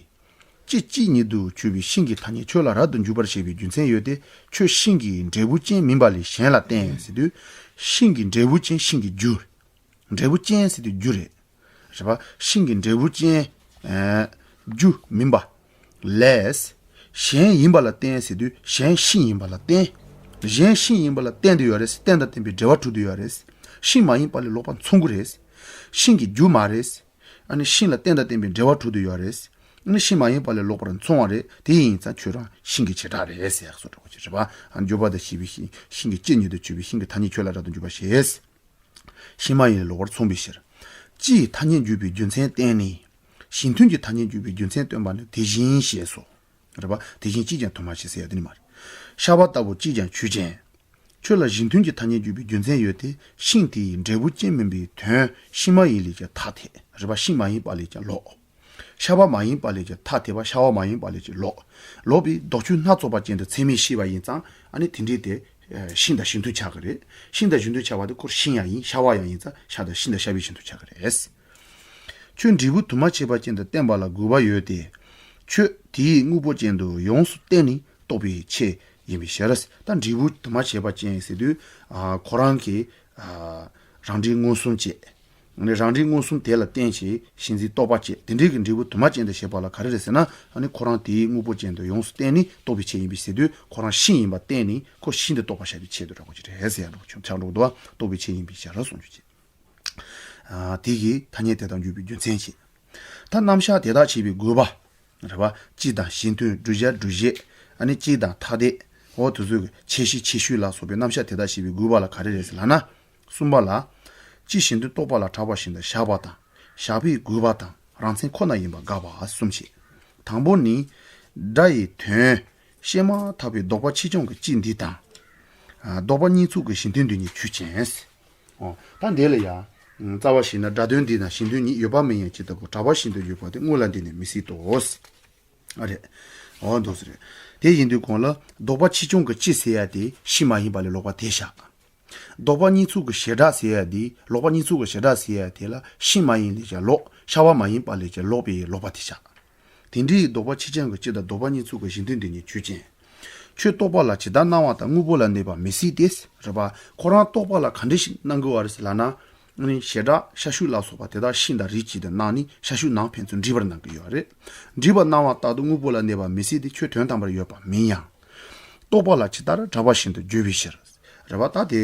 གཅིག་གཅིག་ཉིད་དུ་གྱུར་པའི་ཤིང་གི་ཐ་སྙད་ཁྱོད་ལ་རབ་ཏུ་འཇུག་པར་བྱེད་པའི་རྒྱུ་མཚན་ཡོད་དེ། ཁྱོད་ཤིང་གི་འབྲས་བུ་ཅན་མིན་པ་ལས་གཞན་ལ་བརྟེན་ཟེར་དུས། ཤིང་གི་འབྲས་བུ་ཅན་ཤིང་གི་རྒྱུ། འབྲས་བུ་ཅན་ཟེར་དུས་རྒྱུ་རེད། རེད་པ། ཤིང་གི་འབྲས་བུ་ཅན། ཨ། རྒྱུ་མིན་པ། ལས། གཞན་ཡིན་པ་ལ་བརྟེན་ཟེར་དུས་གཞན་ཤིང་ཡིན་པ་ལ་བརྟེན། གཞན་ཤིང་ཡིན་པ་ལ་བརྟེན་དུ་ཡོད་རེད། བརྟེན་དང་བརྟེན་པའི་འབྲེལ་བ་གྲུབ་དུ་ཡོད་རེད། ཤིང་མ་ཡིན་པ་ལས་ལོག་པར་མཚུངས་ཀྱི་རེད། ཤིང་གི་རྒྱུ་མ་རེད། ཨ་ནི་ཤིང་ལ་བརྟེན་དང་བརྟེན་པའི་འབྲེལ་བ་གྲུབ་དུ་ཡོད་རེད། ཨ་ནི་ཤིང་མ་ཡིན་པ་ལས་ལོག་པར་མཚུངས་པ་རེད། དེ་ཡིན་ཙང་ཁྱོད་རང་ཤིང་གི་བྱེ་བྲག་རེད་ཟེར་ཡག་སོ་འགྲོ་གི་རེད་པ། ཨ། བརྗོད་པ་དང་ཤེས་པའི་ཤིང་ཤིང་གི་གཅིག་ཉིད་དུ་གྱུར་པའི་ཤིང་གི་ཐ་སྙད་ཁྱོད་ལ་རབ་ཏུ་འཇུག་པར་བྱེད། ཤིང་མ་ཡིན་ལས་ལོག་པར་མཚུངས་པའི་ཕྱིར། སྤྱིའི་ཐ་སྙད་འཇུག་པའི་རྒྱུ་མཚན་བསྟན་ནས། གཞན་དོན་གྱི་ཐ་སྙད་འཇུག་པའི་རྒྱུ་མཚན་སྟོན་པ་ནི་དེ་བཞིན་ཞེས་སོ། རེད་པ། དེ་བཞིན་གཅིག་ཀྱང་དུ་མ་བྱེད་ཟེར་ཡ་དེ་ནི་མ་རེད། ཤ་བ་ལྟ་བུ་གཅིག་ཀྱང་ཆོས་ཅན། ཁྱོད་ལ་གཞན་དོན་གྱི་ཐ་སྙད་འཇུག་པའི་རྒྱུ་མཚན་ཡོད་དེ། ཤིང་དེའི་འབྲས་བུ་ཅན་མིན་པའི་དོན་ཤིང་མ་ཡིན་ལས་ཀྱང་ཐ་དད། རེད་པ། ཤིང་མ་ཡིན་པ་ལས་ཀྱང་ལོག་ཤ་བ་མ་ཡིན་པ་ལས་ཀྱང་ཐ་དད་པ། ཤ་བ་མ་ཡིན་པ་ལས་ཀྱང་ལོག་ལོག་པའི་ལྡོག་ཆོས་སྣ་ཚོགས་པ་ཅན་དུ་ཚད་མས་ཤེས་པ་ཡིན་ཙང་། ཨ་ནི་དེ་འདྲའི་དེ་ཤིང་དང་གཞན་དོན་ཆགས་ཀྱི་རེད། ཤིང་དང་གཞན་དོན་ཆགས་པ་དེ་ཁོར་ཤིང་ཡང་ཡིན། ཤ་བ་ཡང་ཡིན་ཙང་ཤ་དང་ཤིང་དང་ཤ་བའི་གཞན་དོན་ཆགས་ཀྱི་རེད། ཁྱོད་འབྲས་བུ་དུ་མ་བྱེད་པ་ཅན་དུ་བསྟན་པ་ལ་དགོས་པ་ཡོད་དེ། ཁྱོད་དེའི་དངོས་པོ་ཅན་དུ་ཡོངས་སུ་བསྟན་ནས་རྟོགས་པའི་ཆེད་ཡིན་པའི་ཕྱིར། ད་འབྲས་བུ་དུ་མ་བྱེད་པ་ཅན་ཟེར་དུས། ཨ། ཁོ་རང་གི། ཨ། རང་འབྲས་མངོན་སུམ་བཅས། ནི་རང་འབྲས་མངོན་སུམ་དེ་ལ་བརྟེན་བྱས་གཞན་འཛིན་རྟོག་པ་བཅས་དེ་འདྲའི་གི་འབྲས་བུ་དུ་མ་ཅན་དུ་བྱེད་པ་ལ་ག་རེ་རེད་ཟེར་ན། ཨ་ནི་ཁོ་རང་དེའི་དངོས་པོ་ཅན་དུ་ཡོངས་སུ་བསྟན་ནས་རྟོགས་པའི་ཆེད་ཡིན་པས་ཟེར་དུས། ཁོ་རང་ཤིང་ཡིན་པ་བསྟན་ནས་ཁོ་ཤིང་དུ་རྟོགས་པ་བྱ་བའི་ཆེད་དུ་འགྲོ་དགོས་ཀྱི་རེད་ཟེར་ཡ་འགྲོ་ཆགས་འགྲོ་འདུག་བ། རྟོགས་པའི་ཆེད་ཡིན་པའི་ཕྱིར་གསུངས་རྒྱུ་བྱེད། ཨ། དེ་གིས་ཐ་སྙད་དེ་དག་འཇུག་པའི་རྒྱུ་མཚན་བྱེད། ད་རྣམ་གཞག་དེ་དག་བྱེད་པའི་དགོས་པ། རེད་པ། སྤྱི་དང་གཞན་དོན། བསྒྲུབ་བྱ་སྒྲུབ་བྱེད། ཨ་ནི་སྤྱི་དང་ཐ་དད། འོ་དེ་ཚོའི་ཁྱད་གཞི་ཁྱད་ཆོས་ལ་སོགས་པའི་རྣམ་གཞག་དེ་དག་བྱེད་པའི་དགོས་པ་ལ་ག་རེ་རེད་ཟེར་ལབ་ན། གསུམ་པ་ལ། སྤྱི་གཞན་དོན་རྟོགས་པ་ལ་གྲགས་པ་བཞིན་དུ་བཞག་པ་དང་། བཞག་པའི་དགོས་པ་དང་རང་མཚན་ཁོ་ན་ཡིན་པ་དགག་པ་གསུམ་བྱེད། དང་པོ་ནི། སྒྲ་ཡི་དོན། བཤད་མ་ཐག་པའི་ལྡོག་པ་ཆེ་ཆུང་གི་སྤྱི་འདི་དང་། ལྡོག་པ་གཉིས་ཚོགས་ཀྱི་གཞན་དོན་འདི་གཉིས་ཆོས་ཅན། འོ། ད་འདི་ལ་ཡང་། རྩ་བ་བྱས་ན་སྒྲ་དོན་འདི་དང་གཞན་དོན་གཉིས་ཡོད་པ་མིན་ཡང་ཇི་ལྟ་བུ་གྲགས་པ་བཞིན་དུ་ཡོད་པ་དེ་དངོས་ལ་འདི་ནི་མི་སྲིད་དོ། ཨ་རེད། འོ་འདུག་སེ་རེད། དེ་ཡིན་དུས་གོང་ལ་ལྡོག་པ་ཆེ་ཆུང་གི་སྤྱི་ཟེར་ཡ་དེ་ཤིང་མ་ཡིན་པ་ལས་ལོག་པ་དེ་བཞག་ལྡོག་པ་གཉིས་ཚོགས་ཀྱི་བྱེ་བྲག་ཟེར་ཡ་དེ། ལྡོག་པ་གཉིས་ཚོགས་ཀྱི་བྱེ་བྲག་ཟེར་ཡ་དེ་ལ་ཤིང་མ་ཡིན་ལས་ཀྱང་ལོག་ཤ་བ་མ་ཡིན་པ་ལས་ཀྱང་ལོག་པའི་ལོག་པ་དེ་བཞག་དེ་འདྲའི་ལྡོག་པ་ཆེ་ཆུང་གི་སྤྱི་དང་ལྡོག་པ་གཉིས་ཚོགས་ཀྱི་གཞན་དོན་འདི་གཉིས་ཆོས་ཅན། ཁྱོད་རྟོག་པ་ལ་ཇི་ལྟར་སྣང་བ་དང་དངོས་པོ་ལ་གནས་པ་མི་སྲིད་དེ། རེད་པ། ཁོ་རང་རྟོག་པ་ལ་ག་འདྲ་ཞིག་སྣང་གི་ཡོད་རེད་ཟེར་ལབ་ན། ཨ་ནི་བྱེ་བྲག་ཤ་ཤུག་ལ་སོགས་པ་དེ་དག་ཤིང་དང་རིགས་གཅིག་ཏུ་སྣང་ནས་ཤ་ཤུག་ནང་ཕན་ཚུན་འདྲིས་པར་སྣང་གི་ཡོད་རེད། འདྲིས་པར་སྣང་བ་ལྟར་དུ་དངོས་པོ་ལ་གནས་པ་མི་སྲིད་དེ་ཁྱོད་དོན་དམ་པར་ཡོད་པ་མིན་ཡང་། རྟོག་པ་ལ་ཇི་ལྟར་གྲགས་པ་བཞིན་དུ་བརྗོད་པའི་ཕྱིར། རེད་པ། ད་དེ་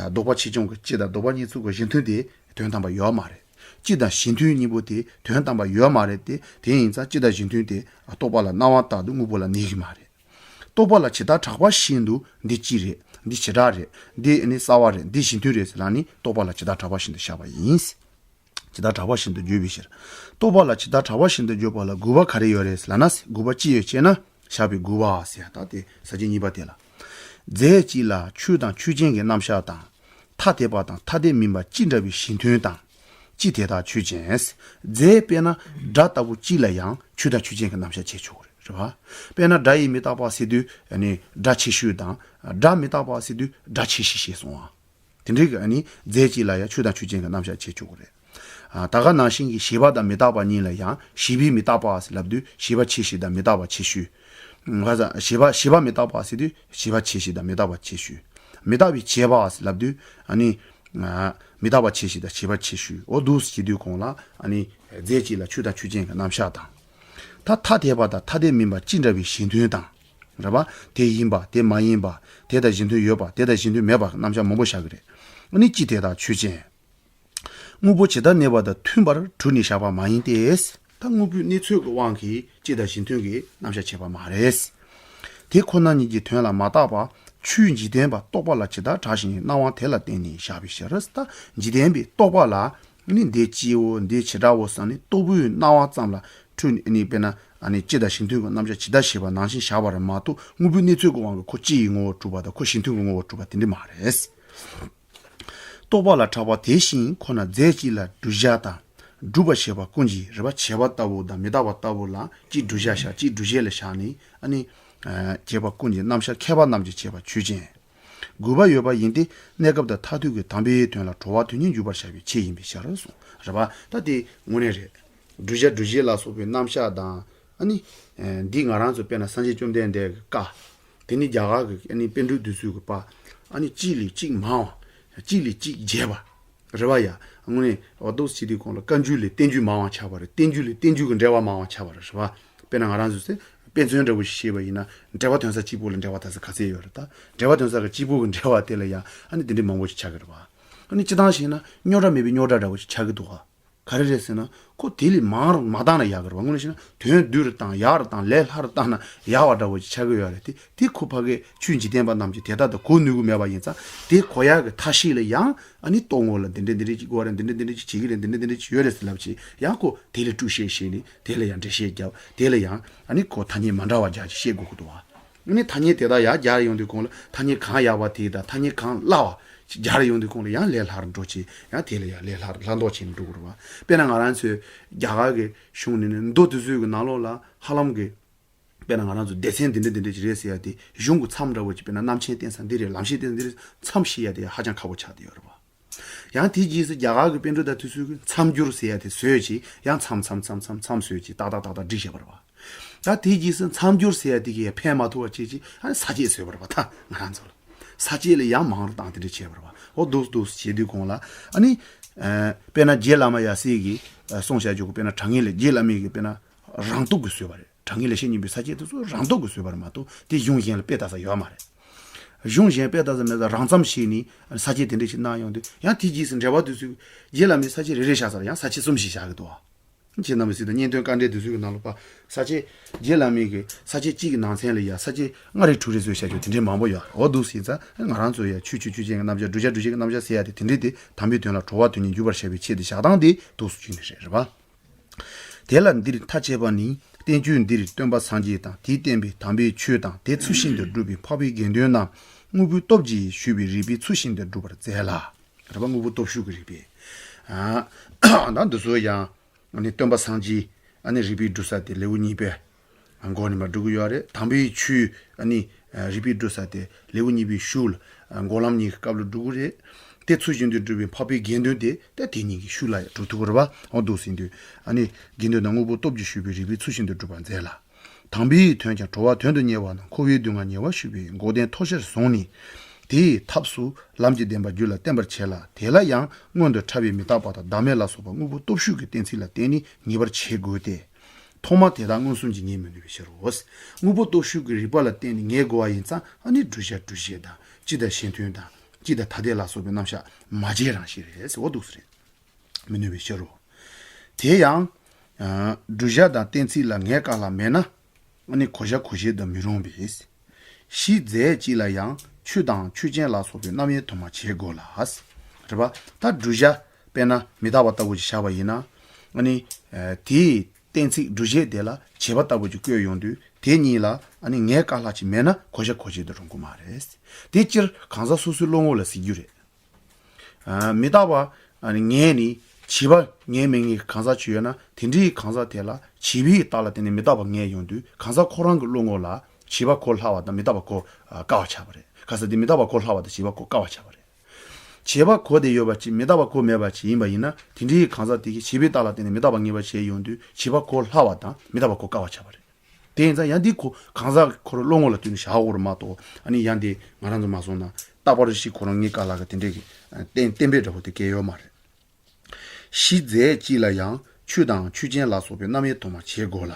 ལྡོག་པ་ཆེ་ཆུང་གི་སྤྱི་དང་ལྡོག་པ་གཉིས་ཚོགས་ཀྱི་གཞན་དོན་དེ་དོན་དམ་པར་ཡོད་མ་རེད། སྤྱི་དང་གཞན་དོན་གཉིས་པོ་དེ་དོན་དམ་པར་ཡོད་མ་རེད་དེ། དེ་ཡིན་ཙང་སྤྱི་དང་གཞན་དོན་དེ་རྟོག་པ་ལ་སྣང་བ་ལྟར་དུ་དངོས་པོ་ལ་གནས་ཀྱི་མ་རེད། རྟོག་པ་ལ་ཇི་ལྟར་གྲགས་པ་བཞིན་དུ་འདི་སྤྱི་རེད། འདི་བྱེ་བྲག་རེད། འདི་ནི་རྩ་བ་རེད། འདི་གཞན་དོན་རེད་ཟེར་ལབ་ནས་རྟོག་པ་ལ་ཇི་ལྟར་གྲགས་པ་བཞིན་དུ་བཞག་པ་ཡིན། ཇི་ལྟར་གྲགས་པ་བཞིན་དུ་བརྗོད་པའི་ཕྱིར། རྟོག་པ་ལ་ཇི་ལྟར་གྲགས་པ་བཞིན་དུ་བརྗོད་པ་ལ་དགོས་པ་ག་རེ་ཡོད་རེད་ཟེར་ལབ་ན། དགོས་པ་ཅི་ཡོད་ཅེ་ན། བཞག་པའི་དགོས་པ་ཟེར་ཡ་ད་དེ་ས་བཅད་གཉིས་པ་དེ་ལ། རྫས་གཅིག་ལ་ཆོས་དང་ཆོས་ཅན་གྱི་རྣམ་གཞག་དང་། ཐ་དད་པ་དང་ཐ་དད་མིན་པ་སྤྱི་འདྲ་བའི་གཞན་དོན་དང་། སྤྱི་དེ་དག་ཆོས་ཅན། རྫས་དཔེར་ན་སྒྲ་ལྟ་བུ་གཅིག་ལ་ཡང་ཆོས་དང་ཆོས་ཅན་གྱི་རྣམ་གཞག་བྱེད་ཆོག་གི་རེད། རེད་པ། དཔེར་ན་སྒྲ་ཡིས་མི་རྟག་པ་ཟེར་དུས་ནི་སྒྲ་ཆེ་ཤོས་དང་། སྒྲ་མི་རྟག་པ་ཟེར་དུས་སྒྲ་ཆེ་ཤོས་ཞེས་གསུངས་པ། དེ་འདྲའི་གི་ཨ་ནི་རྫས་གཅིག་ལ་ཡང་ཆོས་དང་ཆོས་ཅན་གྱི་རྣམ་གཞག་བྱེད་ཆོག་གི་རེད། ཨ། ད་ག་ནང་བཞིན་གྱི་བྱས་པ་དང་མི་རྟག་པ་གཉིས་ལ་ཡང་བྱས་པས་མི་རྟག་པ་ཟེར་ལབ་དུས་བྱས་པ་ཆེ་ཤོས་དང་མི་རྟག་པ་ཆེ་ཤོས། ང་ཚ་བྱས་པ་བྱས་པ་མི་རྟག་པ་ཟེར་དུས་བྱས་པ་ཆེ་ཤོས་དང་མི་རྟག་པ་ཆེ་ཤོས། མི་རྟག་པས་བྱས་པ་ཟེར་ལབ་དུས་ཨ་ནི། ཨ། མི་རྟག་པ་ཆེ་ཤོས་དང་བྱས་པ་ཆེ་ཤོས། འོ་འདུག་སེ་བྱེད་དུས་གོང་ལ་ཨ་ནི་རྫས་གཅིག་ལ་ཆོས་དང་ཆོས་ཅན་གྱི་རྣམ་གཞག་དང་། ད་ཐ་དད་པ་དང་ཐ་དད་མིན་པ་སྤྱི་འདྲ་བའི་གཞན་དོན་དང་། རེད་པ། དེ་ཡིན་པ། དེ་མ་ཡིན་པ། དེ་དང་གཞན་དོན་ཡོད་པ། དེ་དང་གཞན་དོན་མེད་པ་རྣམ་གཞག་མང་པོ་བཞག་གི་རེད། ཨ་ནི་སྤྱི་དེ་དག་ཆོས་ཅན། དངོས་པོ་ཇི་ལྟར་གནས་པ་དང་མཐུན་པར་གྲུབ་ནས་བཞག་པ་མ་ཡིན་ཏེ། ད་དངོས་པོའི་གནས་ཚུལ་གྱི་དབང་གིས་སྤྱི་དང་གཞན་དོན་གྱི་རྣམ་གཞག་བྱས་པ་མ་རེད། དེ་ཁོ་ན་ཉིད་ཀྱི་དོན་ལ་མ་བརྟགས་པ། ཆོས་འཇིག་རྟེན་པ་རྟོག་པ་ལ་ཇི་ལྟར་གྲགས་ཤིང་སྣང་བ་དེ་ལ་བརྟེན་ནས་བཞག་པའི་ཕྱིར། ད་འཇིག་རྟེན་པའི་རྟོག་པ་ལ་ནི་འདི་སྤྱིའོ་འདི་བྱེ་བྲག་འོ་བསམ་ནས་རྟོག་པའི་སྣང་བ་ཙམ་ལ་འཁྲུལ་ནས་ནི་དཔེར་ན་ཨ་ནི་སྤྱི་དང་གཞན་དོན་གྱི་རྣམ་གཞག་ཇི་ལྟར་བཤད་པ་ནང་བཞིན་བཞག་པ་རེད་མ་གཏོགས། དངོས་པོའི་གནས་ཚུལ་གྱི་དབང་གིས་ཁོ་སྤྱི་ཡི་ངོ་བོར་གྲུབ་པ་དང་ཁོ་གཞན་དོན་གྱི་ངོ་བོར་གྲུབ་པ་དེ་འདྲ་མ་རེད། རྟོག་པ་ལ་གྲགས་པ་དེ་བཞིན་ཁོ་ན་རྫས་གཅིག་ལ་བསྒྲུབ་བྱ་དང་། སྒྲུབ་པར་བྱེད་པ་ཀུན་གྱི་རེད་པ། བྱེད་པ་ལྟ་བུ་དང་མི་རྟག་པ་ལྟ་བུ་ལ་གཅིག་བསྒྲུབ་བྱ་བཞག་གཅིག་སྒྲུབ་བྱེད་ལ་བཞག་ནས་ཨ་ནི། བྱེད་པ་ཀུན་གྱི་རྣམ་གཞག་མཁས་པ་རྣམས་ཀྱིས་བྱས་པ་ཆོས་ཅན། དགོས་པ་ཡོད་པ་ཡིན་ཏེ། གནས་སྐབས་དང་མཐར་ཐུག་གི་དམ་པའི་དོན་ལ་གྲོལ་བ་དོན་གཉིས་འཇུག་པར་བྱ་བའི་ཆེད་ཡིན་པའི་ཕྱིར་གསུངས། རེད་པ། ད་དེ་དངོས་གནས་རེད། བསྒྲུབ་བྱ་སྒྲུབ་བྱེད་ལ་སོགས་པའི་རྣམ་གཞག་དང་། ཨ་ནི། འདི་ང་རང་ཚོ་དཔེར་ན་སངས་རྒྱས་བཅོམ་ལྡན་འདས་ཀྱི་བཀའ། དེ་ནི་རྒྱ་གར་གྱི་ཨ་ནི་པཎ་གྲུབ་དེ་ཚོའི་གི་པ། ཨ་ནི་གཅིག་ལས་གཅིག་མང་བ། གཅིག་ལས་གཅིག་རྒྱས་པ། རེད་པ་ཡ། དངོས་གནས་འོ་འདུག་སེ་བྱེད་དུས་གོང་ལ་བཀའ་འགྱུར་ལས་བསྟན་འགྱུར་མང་བ་ཆགས་པ་རེད། བསྟན་འགྱུར་ལས་བསྟན་འགྱུར་གྱི་འགྲེལ་པ་མང་བ་ཆགས་པ་རེད། རེད་པ། དཔེར་ན་ང་རང་ཚོས་དཔེ་མཚོན་འདྲ་བོ་ཞིག་བཤད་པ་ཡིན་ན་འགྲེལ་པ་དོན་གསར་གཅིག་པོ་ལ་འགྲེལ་པ་དོན་གསར་ག་ཚད་ཡོད་རེད། ད་འགྲེལ་པ་དོན་གསར་གྱི་གཅིག་པོ་གི་འགྲེལ་པ་དེ་ལ་ཡང་ཨ་ནི་དེ་འདྲའི་མང་པོ་ཞིག་ཆགས་ཀྱི་རེད་པ། ཨ་ནི་སྤྱིར་བཏང་བཤད་ན་རྙོག་དྲ་མེད་པའི་རྙོག་དྲ་འདྲ་བོ་ཞིག་ཆགས་ཀྱི་འདུག་ག་ག་རེ་རེད་ཟེར་ན། ཁོ་དེ་ལས་མང་རུ་མ་བཏང་ན་ཡག་གི་རེད་པ། དངོས་གནས་བཤད་ན་དོན་བསྡུས་རུ་བཏང་ཡག་རུ་བཏང་ལས་སླ་རུ་བཏང་ན་ཡག་པ་འདྲ་བོ་ཅིག་ཆགས་ཀྱི་ཡོད་རེད་དེ། དེ་ཁོ་ཕ་གིའི་ཆོས་འཇིག་རྟེན་པ་རྣམས་ཀྱིས་དེ་ལྟར་དུ་གོ་ནུས་ཀྱི་མེད་པ་ཡིན་ཙང་། དེ་གོ་ཡག་གི་ཐབས་ཤེས་ལ་ཡང་ཨ་ནི་རྟོག་ངོ་ལ་འདི་འདྲ་འདི་འདྲ་ཅིག་དགོས་རེད། འདི་འདྲ་འདི་འདྲ་ཅིག་བྱེད་ཀྱི་རེད། འདི་འདྲ་འདི་འདྲ་ཅིག་ཡོད་རེད་ཟེར་ལབ་བྱས། ཡང་ཁོ་དེ་ལ་དཀྲུག་བཤད་བཤད་ནས་དེ་ལ་ཡང་འགྲེལ་བཤད་རྒྱབ། དེ་ལ་ཡང་ཨ་ནི་ཁོ་ཐ་སྙད་མ་འདྲ་བ་རྒྱག་ཅིག་བཤད་དགོས་ཀྱི་འདུག་བ། ཨ་ནི་ཐ་སྙད་དེ་དག་ཡར་སྦྱར་ཡོང་དུས་གོང་ལ་ཐ་སྙད་གང་ཡག་པ་དེ་དང་ཐ་སྙད་གང་སླ་བ་ཅིག་སྦྱར་ཡོང་དུས་གོང་ལ་ཡང་ལས་སླ་རུ་འགྲོ་ཆེ། ཡང་དེ་ལ་ཡང་ལས་སླ་རུ་སླ་མདོག་བྱས་ནས་འགྲོ་དགོས་རེད་བ། དཔེར་ན་ང་རང་ཚོའི་རྒྱ་གར་གྱི་གཞུང་ནས་ནི་མདོ་དེ་ཚོའི་གི་ནང་ལོགས་ལ་ཧ་ལམ་གྱི། དཔེར་ན་ང་རང་ཚོ་སྡེ་ཚན་འདི་འདྲ་འདི་འདྲ་ཅིག་རེད་ཟེར་ཡ་དེ་གཞུང་གི་མཚམས་འདྲ་བོ་ཅིག་དཔེར་ན་རྣམ་མཁྱེན་བསྟན་ས་འདི་རེད། ལམ་ཤེས་བསྟན་ས་འདི་རེད། མཚམས་ཤེས་ཡ་དེ་ཧ་ཅང་ཁག་པོ་ཆགས་བསྡད་ཡོད་རེད་བ། ཡང་དེའི་རྗེས་སུ་རྒྱ་གར་གྱི་པཎ་གྲུབ་དང་དེ་ཚོས་གི་མཚམས་སྦྱོར་ཟེར་ཡ་དེ་བཟོས་ཅིག་ཡང་མཚམས་མཚམས་མཚམས་མཚམས་མཚམས་བཟོས་ཅིག་ཏག་ཏག་ཏག་ཏག་བསྒྲིགས་བཞག་པ་རེད་བ། ད་དེའི་རྗེས་སུ་མཚམས་སྦྱོར་ཟེར་ཡ་དེ་གིས་ཕན་མ་ཐོགས་པ་བྱས་ཅིག་ཨ་ནི་ས་བཅད་བཟོས་པ་རེད་བ། ད་ང་རང་ཚོ་ལ་ས་བཅད་ལ་ཡང་མང་རུ་བཏང་དེ་འདྲ་བྱས་པ་རེད་བ། འོ་འདུག་འདུག་བྱེད་དུས་གོང་ལ་ཨ་ནི། ཨ། དཔེར་ན་རྗེ་བླ་མ་ཡབ་སྲས་ཀྱིས་གསུངས་བཞག་རྒྱུ་གི་དཔེར་ན་དྲང་ངེས་ལས། རྗེ་བླ་མའི་གི་དཔེར་ན་རང་རྟོག་གིས་བཟོས་པ་རེད། དྲང་ངེས་ལས་བཤད་སྙིང་པོའི་ས་བཅད་དེ་ཚོ་རང་རྟོག་གིས་བཟོས་པ་རེད་མ་གཏོགས་དེ་གཞུང་གཞན་ལ་དཔེ་ལྟ་ས་ཡོད་མ་རེད། གཞུང་གཞན་དཔེ་ལྟ་ས་མེད་ཙང་རང་རྩོམ་བྱས་ནས་ས་བཅད་དེ་འདྲ་ཞིག་གནང་ཡོང་དུས། ཡང་དེའི་རྗེས་སུ་འགྲེལ་པ་དེ་ཚོས་རྗེ་བླ་མའི་ས་བཅད་རེ་རེ་བཞག་ས་ལ་ཡང་ས་བཅད་གསུམ་ཞིག་བཞག་གི་འདུག་བ། རྗེ་བླ་མའི་སྲིད་དང་གཉེན་སྟོན་དཀའ་འགྲེལ་དེ་ཚོའི་གི་ནང་ལ་པ་ས་བཅད། རྗེ་བླ་མའི་གི་ས་བཅད་གཅིག་གི་ནང་ཚན་ལ་ཡང་ས་བཅད་ལྔ་རེ་དྲུག་རེ་བཟོས་བཞག་རྒྱུ་དེ་འདྲའི་མང་པོ་ཡོད། འོ་འདུག་ཟེར་ཙང་ང་རང་ཚོ་ཡང་ཆོས་ཆོས་ཆོས་ཅན་གྱི་རྣམ་གཞག། བསྒྲུབ་བྱ་སྒྲུབ་བྱེད་ཀྱི་རྣམ་གཞག་ཟེར་ཡ་དེ་དེ་འདྲའི་དེ་དམ་པའི་དོན་ལ་གྲོལ་བ་དོན་གཉིས་འཇུག་པར་བྱ་བའི་ཆེད་དུ་བཞག་སྟངས་དེ་འདུག་སེ་བྱས་ནས་རེད། རེད་པ། དེ་ལ་འདིར་མཐའ་དཔྱད་པ་ནི། བསྟན་བཅོས་འདིར་སྟོན་པ་སངས་རྒྱས་དང་། དེས་བསྟན་པའི་དམ་པའི་ཆོས་དང་། དེ་ཚུལ་བཞིན་དུ་བསྒྲུབས་པའི་འཕགས་པའི་དགེ་འདུན་རྣམས་དངོས་པོའི་སྟོབས་ཀྱིས་ཞུས་པའི་རིགས་པས་ཚུལ་བཞིན་དུ་བསྒྲུབ་པར་མཛད་ལ། རེད་པ། དངོས་པོ་སྟོབས་ཞུགས་ཀྱི་རིགས་པས། ཨ། ད་འདི་ཚོ་ཡང་ཨ་ནི་སྟོན་པ་སངས་རྒྱས་ཨ་ནི་རིགས་པས་བསྒྲུབས་ས་དེ་ལེའུ་གཉིས་པའི་མགོ་ནས་མར་འགྲོ་གི་ཡོད་རེད། དམ་པའི་ཆོས་ཨ་ནི་རིགས་པས་བསྒྲུབས་ས་དེ་ལེའུ་གཉིས་པའི་ཤུལ་ལ་འགོག་ལམ་གཉིས་ཀྱི་སྐབས་ལ་འགྲོ་གི་རེད། དེ་ཚུལ་བཞིན་དུ་བསྒྲུབས་པའི་འཕགས་པའི་དགེ་འདུན་དེ་ད་དེ་གཉིས་ཀྱི་ཤུལ་ལ་ཡང་འགྲོ་ཐུབ་ཀྱི་རེད་པ། འོ་འདུག་ཟེར་དུས་ཨ་ནི་དགེ་འདུན་དང་དངོས་པོ་སྟོབས་ཀྱིས་ཞུས་པའི་རིགས་པས་ཚུལ་བཞིན་དུ་བསྒྲུབ་པར་མཛད་ལ། དམ་པའི་དོན་ཀྱང་གྲོལ་བ་དོན་དུ་གཉེར་བ་དང་འཁོར་བའི་སྡུག་བསྔལ་ཉེ་བར་ཞི་བའི་འགོག་བདེན་ཐོབ་ཕྱིར་བཟུང་ནས། དེའི་ཐབས་སུ་ལམ་གྱི་བདེན་པ་རྒྱུད་ལ་བརྟན་པར་བྱས་ལ། དེ་ལ་ཡང་སྔོན་དུ་ཕྲ་བའི་མི་རྟག་པ་དང་བདག་མེད་ལ་སོགས་པ་དངོས་པོ་སྟོབས་ཞུགས་ཀྱི་གཏན་ཚིགས་ལ་བརྟེན་ནས་ངེས་པར་བྱེད་དགོས་ཏེ། ཐོག་མར་དེ་དག་མངོན་སུམ་གྱིས་ངེས་མི་ནུས་པའི་ཕྱིར་རོ། དངོས་པོ་སྟོབས་ཞུགས་ཀྱི་རིགས་པ་ལ་བརྟེན་ནས་ངེས་དགོས་པ་ཡིན་ཙང་ཨ་ནི་བསྒྲུབ་བྱ་སྒྲུབ་བྱེད་དང་སྤྱི་དང་གཞན་དོན་དང་སྤྱི་དང་ཐ་དད་ལ་སོགས་པའི་རྣམ་གཞག་མ་བྱས་རང་བཞིན་རེད་ཟེར་བ་འདུག་སེ་རེད། མི་ནུས་པའི་ཕྱིར་རོ། དེ་ཡང་། ཨ། བསྒྲུབ་བྱ་དང་གཏན་ཚིགས་ལ་ངེས་དཀའ་སླ་མེད་ན། ཨ་ནི་གོ་བྱ་གོ་བྱེད་དུ་མི་རུང་བས། གཞི་རྫས་གཅིག་ལ་ཡང་ཆོས་དང་ཆོས་ཅན་ལ་སོགས་པའི་རྣམ་དབྱེ་དུ་མ་བྱེད་དགོས་ལ། རེད་པ། ད་བསྒྲུབ་བྱ་དཔེར་ན་མི་རྟག་པ་ལྟ་བུ་ཅིག་བཞག་པ་ཡིན་ན། ཨ་ནི། ཨ། དེའི་གཏན་ཚིགས་བསྒྲུབ་བྱེད་དེ་ལ་བྱེད་པ་ལྟ་བུ་ཅིག་བཀོད་ཡོང་དུས་དེ་གཉིས་ལ་ཨ་ནི་ངེས་དཀའ་སླ་ཅིག་མེད་ན་གོ་བྱ་གོ་བྱེད་དུ་རུང་གི་མ་རེད། དེ་སྤྱིར་གང་ཟག་སོ་སོའི་བློ་ངོ་ལ་ཟེར་རྒྱུ་རེད། ཨ། མི་རྟག་པ་ངེས་ནས་བྱས་པ་ངེས་མེད་ངེས་ཀྱི་གང་ཟག་ཅིག་ཡོད་ན། དེ་འདྲའི་གང་ཟག་དེ་ལ་བྱས་པའི་རྟགས་ལ་བརྟེན་ནས་མི་རྟག་པ་ངེས་ཡོང་དུས་གང་ཟག་ཁོ་རང་གི་བློ་ངོ་ལ་བྱས་པ་གོ་སླ་བ་དང་མི་རྟག་པ་གོ་དཀའ་བ་ཆགས་པ་རེད། ག་ས་དེ་མི་རྟག་པ་གོ་སླ་བ་དང་བྱས་པ་གོ་དཀའ་བ་ཆགས་པ་རེད། བྱས་པ་གོ་བསྡད་ཡོད་པ་ཅིག་མི་རྟག་པ་གོ་མེད་པ་ཅིག་ཡིན་པ་ཡིན་ན། དེ་འདྲའི་གང་ཟག་དེ་གིས་བྱས་པའི་རྟགས་ལ་བརྟེན་ནས་མི་རྟག་པ་ངེས་པ་བྱས་ཡོང་དུས་བྱས་པ་གོ་སླ་བ་དང་མི་རྟག་པ་གོ་དཀའ་བ་ཆགས་པ་རེད། དེ་ཡིན་ཙང་ཡང་འདི་ཁོ་གང་ཟག་ཁོ་རང་བློ་ངོ་ལ་བསྟུན་ནས་བཞག་དགོས་རེད་མ་གཏོགས། ཨ་ནི་ཡང་འདི་ང་རང་ཚོ་མ་སོང་ན་རྟག་པར་ཞིག་ཁོ་རང་ངེས་དཀའ་སླ་གི་དེ་འདྲས་ཀྱི་གཏན་གཏན་འབེབས་འདྲ་པོ་དེ་གལ་ཡོད་མ་རེད། གཞི་རྫས་གཅིག་ལ་ཡང་ཆོས་དང་ཆོས་ཅན་ལ་སོགས་པའི་རྣམ་དབྱེ་དུ་མ་བྱེད་དགོས་ལ།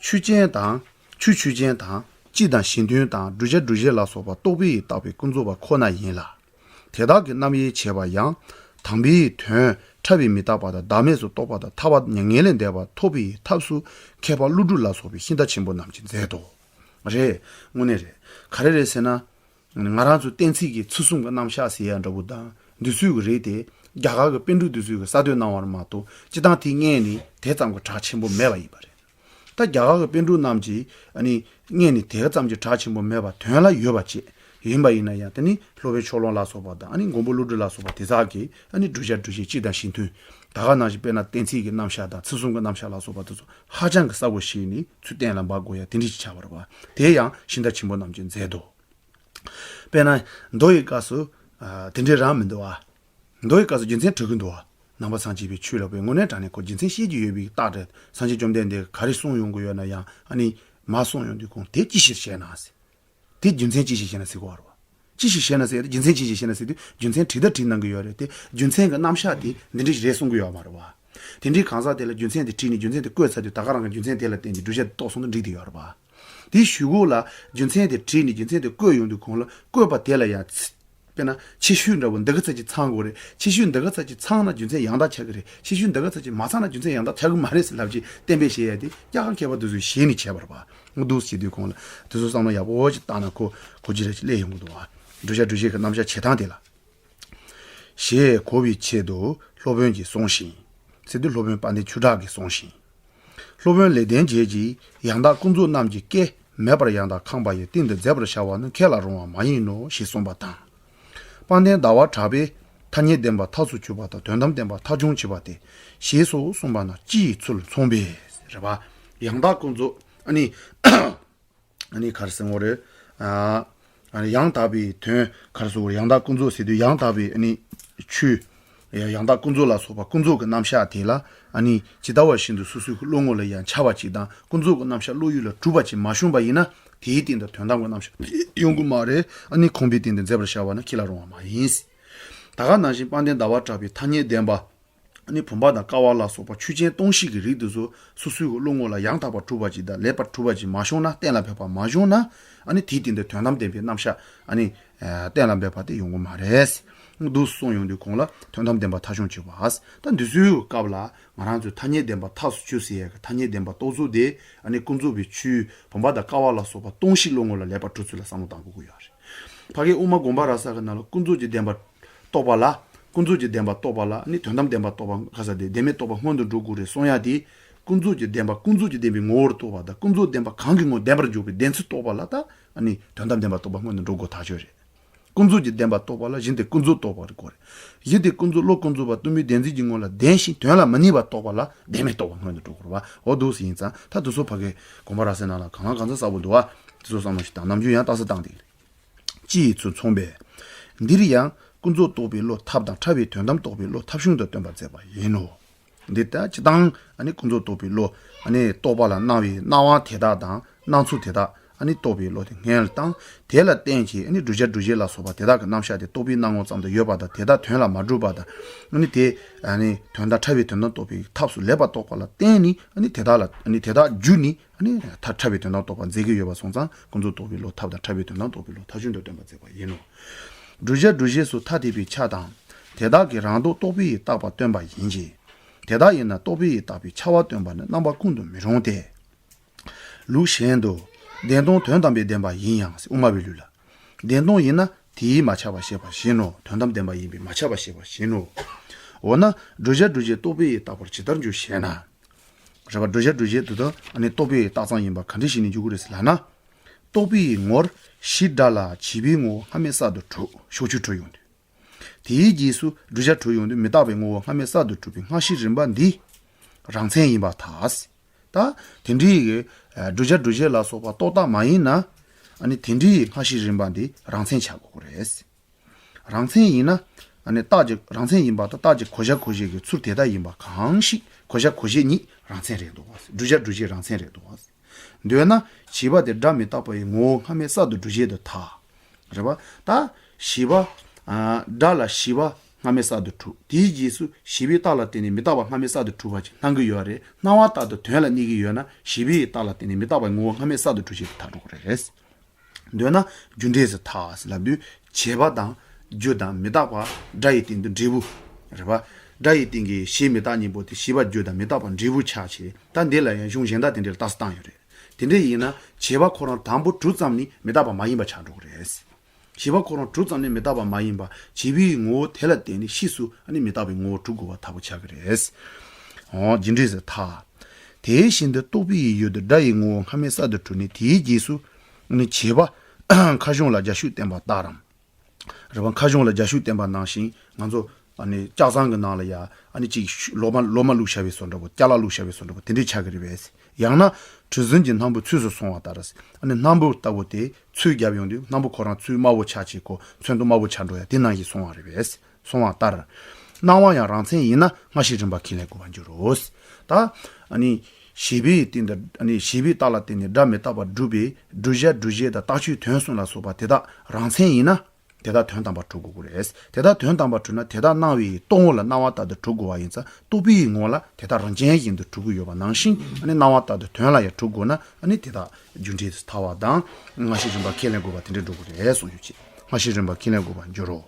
ཆོས་ཅན་དང་ཆོས་ཆོས་ཅན་དང་སྤྱི་དང་གཞན་དོན་དང་བསྒྲུབ་བྱ་སྒྲུབ་བྱེད་ལ་སོགས་པ་རྟོག་པས་བཏགས་པའི་ཀུན་རྫོབ་པ་ཁོ་ན་ཡིན་ལ། དེ་དག་གི་རྣམ་དབྱེ་བྱས་པ་ཡང་དམ་པའི་དོན་ ཕྲ་བའི་མི་རྟག་པ་དང་བདག་མེད་སུ་རྟོགས་པ་དང་ཐར་པ་མྱ་ངན་ལས་འདས་པ་ཐོབ་པའི་ཐབས་སུ་མཁས་པ་ཀླུ་སྒྲུབ་ལ་སོགས་པའི་ཤིང་རྟ་ཆེན་པོ་རྣམས་ཀྱིས་མཛད་དོ། རེད། དངོས་གནས་རེད། ག་རེ་རེད་ཟེར་ན། ང་རང་ཚོའི་གཏན་ཚིགས་ཀྱི་ཚུལ་གསུམ་གྱི་རྣམ་གཞག་ཟེར་ཡ་འདྲ་བོ་དང་འདི་ཚོའི་གི་རིགས་དེ་རྒྱ་གར་གྱི་པཎ་གྲུབ་འདི་ཚོའི་གི་གསར་གཏོད་གནང་བ་རེད་མ་གཏོགས་སྤྱིར་བཏང་དེ་སྔོན་ནས་དེ་ཙམ་གྱི་གྲགས་ཆེན་པོ་མེད་པ་ཡིན་པ་རེད། ད་རྒྱ་གར་གྱི་པཎ་གྲུབ་རྣམས་ཀྱིས་ཨ་ནི་སྔོན་ནས་དེ་ཙམ་གྱི་གྲགས་ཆེན་པོ་མེད་པ་དོན་ལ་ཡོད་པ་བཅས་ཡིན་པ་ཡིན་ན་ཡང་དེ་ནི་སློབ་དཔོན་ཕྱོགས་གླང་ལ་སོགས་པ་དང་ཨ་ནི་མགོན་པོ་ཀླུ་སྒྲུབ་ལ་སོགས་པ་དེ་དག་གིས་ཨ་ནི་བསྒྲུབ་བྱ་སྒྲུབ་བྱེད་སྤྱི་དང་གཞི་མཐུན། ད་ག་ནང་བཞིན་དཔེར་ན་གཏན་ཚིགས་ཀྱི་རྣམ་གཞག་དང་ཚུལ་གསུམ་གྱི་རྣམ་གཞག་ལ་སོགས་པ་དེ་ཚོ་ཧ་ཅང་གི་གསལ་པོ་ཞིག་ནི་ཚུལ་གཏན་ལ་འབེབས་དགོས་ཡ་དེ་འདྲ་ཞིག་ཆགས་པ་རེད་བ། དེ་ཡང་ཤིང་རྟ་ཆེན་པོ་རྣམས་ཀྱིས་མཛད་དོ། དཔེར་ན་མདོ་ཡི་སྐབས་སུ་ཨ་དེ་འདྲའི་རང་མི་འདུག་བ། མདོ་ཡི་སྐབས་སུ་རྒྱུ་མཚན་འགྲོ་གི་འདུག་བ། ནང་པ་སངས་རྒྱས་པའི་ཆོས་ལ་བའི་དངོས་གནས་དྲང་གནས་ཁོ་རྒྱུ་མཚན་ཤེས་ཀྱི་ཡོད་པའི་རྟགས་རེད། སངས་རྒྱས་བཅོམ་ལྡན་འདས་ག་རེ་གསུངས་ཡོང་གི་ཡོད་ན་ཡང་ཨ་ནི་མ་གསུངས་ཡོང་དུས་ཁོང་དེ་ཅི་ཞིག་བྱས་ན་ཟེར། དེ་རྒྱུ་མཚན་ཅི་ཞིག་བྱས་ན་ཟེར་གོ་བ་རེད་བ། ཅི་ཞིག་བྱས་ན་ཟེར་ཏེ་རྒྱུ་མཚན་ཅི་ཞིག་བྱས་ན་ཟེར་དུས་རྒྱུ་མཚན་བྲིས་ད་བྲིས་གནང་གི་ཡོད་རེད་དེ་རྒྱུ་མཚན་གྱི་རྣམ་གཞག་དེ་འདི་འདྲ་ཞིག་རེད་གསུང་གི་ཡོད་མ་རེད་བ། དེ་འདྲའི་གང་ཟག་དེ་ལ་རྒྱུ་མཚན་དེ་བྲིས་ནས་རྒྱུ་མཚན་དེ་བཀོད་ཚར་དུས་ད་ག་རང་གི་རྒྱུ་མཚན་དེ་ལ་བརྟེན་ནས་བསྒྲུབ་བྱ་དེ་རྟོགས་སོང་ན་འགྲིག་དེ་ཡོད་རེད་བ། དེའི་གཞུག་གུ་ལ་རྒྱུ་མཚན་དེ་བྲིས་ནས་རྒྱུ་མཚན་དེ་བཀོད་ཡོང་དུས་གོང་ལ་བཀོད་པ་དེ་ལ་ཡང་ཚིག་དཔེར་ན་ཕྱི་ཤུལ་འདྲ་བོ་འདི་ག་ཚད་ཅིག་ཚང་དགོས་རེད། ཕྱི་ཤུལ་འདི་ག་ཚད་ཅིག་ཚང་ན་རྒྱུ་མཚན་ཡང་དག་ཆགས་ཀྱི་རེད། ཕྱི་ཤུལ་འདི་ག་ཚད་ཅིག་མ་ཚང་ན་རྒྱུ་མཚན་ཡང་དག་ཆགས་ཀྱི་མ་རེད་ཟེར་ལབ་ཅིག་གཏན་འབེབས་བྱེད་ཡ་དེ་སྐྱག་ཁ་མཁས་པ་དེ་ཚོས་ཞེད་ནས་བྱས་པ་རེད་པ། འདུག་བྱེད་དུས་གོང་ལ་དེ་ཚོ་བསམ་བློ་ཡག་པོ་ཅིག་བཏང་ན་ཁོ་གོ་རྒྱུ་རེ་ཅིག་སླེབས་ཡོང་གི་འདུག་བ། བསྒྲུབ་བྱ་སྒྲུབ་བྱེད་ཀྱི་རྣམ་གཞག་བྱེད་སྟངས་དེ་ལ། ཞེས་གོ་བའི་ཆེད་དུ་སློབ་དཔོན་གྱིས་གསུངས་ཤིང་། ཟེར་དུས་སློབ་དཔོན་དཔལ་ལྡན་ཆོས་གྲགས་ཀྱིས་གསུངས་ཤིང་། སློབ་དཔོན་ལེགས་ལྡན་འབྱེད་ཀྱིས་ཡང་དག་ཀུན་རྫོབ་རྣམས་ཀྱི་སྐད་མེད་པར་ཡང་དག་ཁེངས་པ་ཡི་སྟེང་དུ་མཛད་པར་བྱ་བ་ནི་ཁས་ལ་རུང་བ་མ་ཡིན་ནོ་ཞེས་གསུངས་པ་དང་། དཔལ་ལྡན་ཟླ་བ་གྲགས་པས་ཐ་སྙད་བདེན་པ་ཐགས་སུ་ཆོད་པ་དང་དོན་དམ་བདེན་པ་མཐའ་འཁྱོངས་བྱེད་པ་སྟེ། ཞེས་སོགས་གསུངས་པ་ན་སྤྱི་ཡི་ཚུལ་མཚུངས་པས་རེད་པ། ཡང་དག་ཀུན་རྫོབ་ཨ་ནི། ཨ་ནི་ག་རེ་ཟེར་དགོས་རེད། ཨ་ཨ་ནི་ཡང་དག་པའི་དོན་ག་རེ་ཟེར་དགོས་རེད། ཡང་དག་ཀུན་རྫོབ་ཟེར་དུས་ཡང་དག་པའི་ཨ་ནི་ཆོས། ཡང་དག་ཀུན་རྫོབ་ལ་སོགས་པ་ཀུན་རྫོབ་ཀྱི་རྣམ་གཞག་དེ་ལ་ཨ་ནི་ཇི་ལྟ་བ་བཞིན་དུ་སོ་སོའི་བློ་ངོ་ལ་ཡང་འཆར་བ་ཅིག་དང་ཀུན་རྫོབ་ཀྱི་རྣམ་གཞག་བློ་ཡུལ་ལ་གྲུབ་པ་ཅིག་མ་བྱུང་བ་ཡིན་ན་དེའི་སྟེང་དུ་དོན་དམ་གྱི་རྣམ་གཞག་ཡོང་གི་མ་རེད། ཨ་ནི་ཁོང་པའི་སྟེང་དུ་མཛད་པར་བྱ་བ་ནི་ཁས་ལ་རུང་བ་མ་ཡིན། ད་ག་ནང་བཞིན་དཔལ་ལྡན་ཟླ་བ་གྲགས་པའི་ཐ་སྙད་བདེན་པ། ནི་བུམ་པ་དང་ཀ་བ་ལ་སོགས་པ་ཆོས་ཅན་སྟོང་བཞི་གི་རིགས་དེ་ཚོ་སོ་སོའི་བློ་ངོ་ལ་ཡང་དག་པར་གྲུབ་པ་ཅིག་དང་ལེགས་པར་གྲུབ་པ་ཅིག་མ་བྱུང་ན་གཏན་ལ་ཕེབས་པ་མ་བྱུང་ན་ཨ་ནི་དེའི་སྟེང་དུ་དོན་དམ་བདེན་པའི་རྣམ་གཞག་ཨ་ནི་གཏན་ལ་འབེབས་པ་དེ་ཡོང་གི་མ་རེད། འདུག་གསུངས་ཡོང་དུས་གོང་ལ་དོན་དམ་བདེན་པ་མཐའ་འཁྱོངས་བྱེད་པ། ད་འདི་ཚོའི་སྐབས་ལ་ང་རང་ཚོས་ཐ་སྙད་བདེན་པ་ཐགས་སུ་ཆོད་ཟེར་ཡས་ཀྱི་ཐ་སྙད་བདེན་པ་རྟོགས་ཚུལ་དེ་ཨ་ནི་ཀུན་རྫོབ་པའི་ཆོས་བུམ་པ་དང་ཀ་བ་ལ་སོགས་པ་སྟོང་བཞི་བློ་ངོ་ལ་ལེགས་པར་གྲུབ་ཚུལ་ལ་བསམ་བློ་བཏང་དགོས་ཀྱི་ཡོད་རེད། ཕ་གིའི་དབུ་མ་དགོངས་པ་རབ་གསལ་གྱི་ནང་ལ་ཀུན་རྫོབ་ཀྱི་བདེན་པ་རྟོགས་པ་ལ། ཀུན་རྫོབ་ཀྱི་བདེན་པ་རྟོགས་པ་ལ་ནི་དོན་དམ་བདེན་པ་རྟོགས་པ་ག་ས་དེ་བདེན་མེད་རྟོགས་པ་སྔོན་དུ་འགྲོ་དགོས་རེད་གསུང་ཡ་དེ། ཀུན་རྫོབ་ཀྱི་བདེན་པ་ཀུན་རྫོབ་ཀྱི་བདེན་པའི་ངོ་བོར་རྟོགས་པ་དང་ཀུན་རྫོབ་བདེན་པ་གང་གི་ངོ་བདེན་པར་འཇོག་པའི་བདེན་ཚུལ་རྟོགས་པ་ལ་ད་ཨ་ནི་དོན་དམ་བདེན་པ་རྟོགས་པ་སྔོན་དུ་འགྲོ་དགོས་ཐག་ཆོད་རེད། ཀུན་རྫོབ་ཀྱི་བདེན་པ་རྟོགས་པ་ལ་གཞི་དེ་ཀུན་རྫོབ་རྟོགས་པ་རེད་དགོས་རེད། གཞི་དེ་ཀུན་རྫོབ་བློ་ཀུན་རྫོབ་པ་གཏི་མུག་བདེན་འཛིན་གྱི་ངོ་ལ་བདེན་ཞིང་དོན་ལ་མི་གནས་པ་རྟོགས་པ་ལ་བདེན་མེད་རྟོགས་པ་སྔོན་དུ་འགྲོ་དགོས་རེད་བ། འོ་འདུག་སེ་ཡིན་ཙང་ད་དེ་ཚོ་ཕ་གིའི་དགོངས་པ་རབ་གསལ་ནང་ལ་གང་ལ་གང་འཚམ་གསལ་པོ་འདུག་བ། དེ་ཚོ་བསམ་བློ་ཞིག་དང་ནམ་རྒྱུན་ཡང་རྟགས་གསལ་བཏང་བསྡད་ཀྱི་རེད། སྤྱི་ཡི་ཚུལ་མཚུངས་པས། འདིར་ཡང་ཀུན་རྫོབ་རྟོགས་པའི་བློ་ཐབས་དང་ཕྲ་བའི་དོན་དམ་རྟོགས་པའི་བློ་ཐབས་གཞུང་དུ་སྟོན་པར་མཛད་པ་ཡིན་ནོ། འདི་ལྟར་སྤྱི་དང་ཨ་ནི་ཀུན་རྫོབ་རྟོགས་པའི་བློ་ཨ་ནི་རྟོགས་པ་ལ་སྣང་བའི་སྣང་བ་དེ་དག་དང་སྣང་ཚུལ་དེ་དག་ཨ་ནི་རྟོགས་པའི་བློ་དེ་སྔོན་ལ་བཏང་། དེ་ལ་བརྟེན་བྱས་ཨ་ནི་བསྒྲུབ་བྱ་སྒྲུབ་བྱེད་ལ་སོགས་པ་དེ་དག་གི་རྣམ་གཞག་དེ་རྟོགས་པའི་སྣང་ངོ་ཙམ་དུ་ཡོད་པ་དང་དེ་དག་དོན་ལ་མ་གྲུབ་པ་དང་ཨ་ནི་དེ་ཨ་ནི་དོན་དང་ཕྲ་བའི་དོན་དམ་རྟོགས་པའི་ཐབས་སུ་ལེགས་པར་རྟོགས་པ་ལ་བརྟེན་ནས་ཨ་ནི་དེ་དག་ལ་ཨ་ནི་དེ་དག་བརྒྱུད་ནས། ཨ་ནི་ཐབས་ཕྲ་བའི་དོན་དམ་རྟོགས་པ་མཛད་ཀྱི་ཡོད་པ་སོང་ཙང་ཀུན་རྫོབ་རྟོགས་པའི་བློ་ཐབས་དང་ཕྲ་བའི་དོན་དམ་རྟོགས་པའི་བློ་ཐབས་གཞུང་དུ་སྟོན་པར་མཛད་པ་ཡིན་ནོ། བསྒྲུབ་བྱ་སྒྲུབ་བྱེད་སོགས་ཐ་དད་པའི་ཆ་དང་། དེ་དག་གི་རང་ལྡོག་རྟོག་པའི་བཏགས་པ་སྟོན་པ་ཡིན་གྱི། དེ་དག་ཡིན་ན་རྟོག་པའི་བཏགས་པའི་ཆ་བ་སྟོན་པ་ནི་རྣམ་པ་ཀུན་ཏུ་མི་རུང་སྟེ། ལུགས་གཞན་དུ། བདེན་སྟོང་དོན་དམ་པའི་བདེན་པ་ཡིན་ཡང་ཟེར་དབུ་མ་པའི་ལུགས་ལ། བདེན་སྟོང་ཡིན་ན་དེས་མ་ཁྱབ་པ་ཞེས་པ་བཞིན་ནོ། དོན་དམ་བདེན་པ་ཡིན་པས་མ་ཁྱབ་པ་ཞེས་པ་བཞིན་ནོ། འོ་ན་བསྒྲུབ་བྱ་སྒྲུབ་བྱེད་རྟོག་པའི་བཏགས་པར་ཇི་ལྟར་འགྱུར་ཞེ་ན། རེད་པ། བསྒྲུབ་བྱ་སྒྲུབ་བྱེད་དེ་དག་ཨ་ནི་རྟོག་པའི་རྟགས་ཙམ་ཡིན་པ་ག་འདྲ་ཞིག་ནས་འགྱུར་གྱི་རེད་ཟེར་ལབ་ན། རྟོག་པའི་ངོར་གཞི་སྒྲ་ལ་བྱས་པའི་ངོ་བོ་སྔ་མའི་གསར་དུ་གྲུབ་ཕྱོགས་ཆོས་གྲུབ་ཡོང་དུས། དེའི་རྗེས་སུ་བསྒྲུབ་བྱ་གྲུབ་ཡོང་དུས་མི་རྟག་པའི་ངོ་བོ་སྔ་མའི་གསར་དུ་གྲུབ་པའི་སྔ་ཕྱིའི་རིམ་པ་འདི་རང་མཚན་ཡིན་པར་ཐལ། ད་དེ་འདྲའི་གི་བསྒྲུབ་བྱ་སྒྲུབ་བྱེད་ལ་སོགས་པ་རྟོག་བཏགས་མ་ཡིན་ན། ཨ་ནི་དེ་འདྲའི་སྔ་ཕྱིའི་རིམ་པ་འདི་རང་མཚན་ཆགས་དགོས་ཀྱི་རེད། རང་མཚན་ཡིན་ན། ཨ་ནི་རྟགས་ཀྱི་རང་མཚན་ཡིན་པ་དང་རྟགས་ཀྱི་གོ་བྱ་གོ་བྱེད་ཀྱི་ཚུལ་དེ་ལྟ་ཡིན་པ་གང་ཞིག་གོ་བྱ་གོ་བྱེད་ཉིད་རང་མཚན་རེད་འདུག་བ། བསྒྲུབ་བྱ་སྒྲུབ་བྱེད་རང་མཚན་རེད་འདུག་བ། འདོད་ན་བྱས་པ་དེ་སྒྲ་མི་རྟག་པ་ཡི་ངོ་བོ་སྔ་མའི་གསར་དུ་སྒྲུབ་བྱེད་དུ་ཐལ། རེད་པ། ད་བྱས་པ། ཨ་སྒྲ་ལ་བྱས་པ་སྔ་མའི་གསར་དུ་གྲུབ། དེའི་རྗེས་སུ་བྱས་པའི་རྟགས་ལ་བརྟེན་ནས་མི་རྟག་པ་སྔ་མའི་གསར་དུ་གྲུབ་པ་ཅིག་སྣང་གི་ཡོད་རེད། སྣང་བ་ལྟར་དུ་དོན་ལ་གནས་ཀྱི་ཡོད་ན་བྱས་པའི་རྟགས་ལ་བརྟེན་ནས་མི་རྟག་པའི་ངོ་བོ་སྔ་མའི་གསར་དུ་གྲུབ་བྱེད་དུ་ཐལ་འགྲོ་གི་རེད། འདོད་ན་རྒྱུ་འབྲས་སུ་ཐལ་ཟེར་ལབ་དུས་བྱས་པ་དང་རྒྱུ་དང་མི་རྟག་པ་སྒྲ་ཡི་སྟེང་དུ་འབྲས་བུ། རེད་པ། སྒྲ་ཡི་སྟེང་གི་གཞན་མི་རྟག་གཉིས་པོ་དེ་བྱས་པ་བརྗོད་དང་མི་རྟག་པ་འབྲས་བུ་ཆགས་བྱས། ད་འདི་ལ་ཡང་གཞུང་གཞན་དག་དེ་འདྲ་ལ་རྟགས་སུ་བཏང་ཡོད་རེད། དེ་འདྲ་ཡིན་ན་བྱས་པ་ཁོ་རང་དང་པོ་གྲུབ་ཙམ་ནས་མི་རྟག་པ་མ་ཡིན་པ་ཆགས་འགྲོ་གི་རེད། བྱས་པ་ཁོ་རང་གྲུབ་ཙམ་ནས་མི་རྟག་པ་མ་ཡིན་པ། བྱས་པའི་ངོ་བོ་དེ་ལ་བརྟེན་ནས་ཕྱིས་སུ་ཨ་ནི་མི་རྟག་པའི་ངོ་བོ་གྲུབ་དགོས་པ་ལྟ་བུ་ཆགས་ཀྱི་རེད། འོ་རྒྱུ་འབྲས་སུ་ཐལ། དེ་བཞིན་དུ་རྟོག་པའི་ཡིད་ཡུལ་དུ་སྒྲ་ཡི་ངོ་བོ་སྔ་མའི་གསར་དུ་གྲུབ་ནས། དེའི་རྗེས་སུ་ཨ་ནི་བྱས་པ་མཁའ་གཞུང་ལ་རྒྱ་ཤུག་བསྟན་པ་ལྟར་རམ། རེད་བ། མཁའ་གཞུང་ལ་རྒྱ་ཤུག་བསྟན་པ་ནང་བཞིན་ང་ཚོ་ཨ་ནི་ལྕགས་ཟངས་ཀྱི་ནང་ལ་ཡ་ཨ་ནི་ཅིག་ལོ་མ་ལོ་མ་བླུགས་བཞག་པའི་བཟོ་འདྲ་པོ། ཅ་ལག་བླུགས་བཞག་པའི་བཟོ་འདྲ་པོ་དེ་འདྲས་ཆགས་ཀྱི་རེད་པས། ཡང་ན་གྲུ་གཟིངས་ཀྱི་སྣམ་བུ་ཚོས་སུ་སོང་བ་ལྟར། ཨ་ནི་སྣམ་བུ་ལྟ་བུ་དེ་ཚོས་བརྒྱབ་ཡོང་དུས་སྣམ་བུ་ཁོ་རང་ཚོས་དམར་པོ་ཆགས་བྱས། ཁོ་ཚོན་མདོག་དམར་པོ་ཆགས་འགྲོ་ཡ་དེ་ནང་བཞིན་སོང་བ་རེད་པས། སོང་བ་ལྟར། སྣང་བ་ཡང་རང་མཚན་ཡིན་ན་སྔ་ཕྱི་རིམ་པ་ཁས་ལེན་དགོས་པར་འགྱུར་རོ། ད་ཨ་ནི་བྱས་པའི་སྟེང་དུ། ཨ་ནི་བྱས་པའི་རྟགས་ལ་བརྟེན་ནས་སྒྲ་མི་རྟག་པར་སྒྲུབ་པའི་བསྒྲུབ་བྱ་སྒྲུབ་བྱེད་དང་རྟགས་ཆོས་དོན་གསུམ་ལ་སོགས་པ་དེ་དག་རང་མཚན་ཡིན་ན། དེ་དག་དོན་དམ་པར་གྲུབ་དགོས་ཀྱི་རེད། དེ་དག་དོན་དམ་པར་གྲུབ་ན་དེ་དག་སྣང་བའི་སྟོང་པ་ལ་སྣང་བ་ལྟར་དུ་གྲུབ་དགོས་པ་ཡིན་ཙང་། རྟོག་པའི་ངོ་ལ་དེ་དག་རང་རྐྱེན་བཞིན་དུ་གྲུབ་ཀྱི་ཡོད་པ་ནང་བཞིན། ཨ་ནི་སྣང་བ་ལྟར་དུ་དོན་ལ་ཡང་གྲུབ་དགོས་ན། ཨ་ནི་དེ་དག་རྒྱུ་འབྲས་སུ་ཐལ་བ་དང་སྔ་ཕྱི་རིམ་པ་ཁས་ལེན་དགོས་པ་དེ་འདྲ་འགྲོ་གི་རེད་གསུངས་ཡོད་ཅེས། སྔ་ཕྱི་རིམ་པ་ཁས་ལེན་དགོས་པར་འགྱུར་རོ།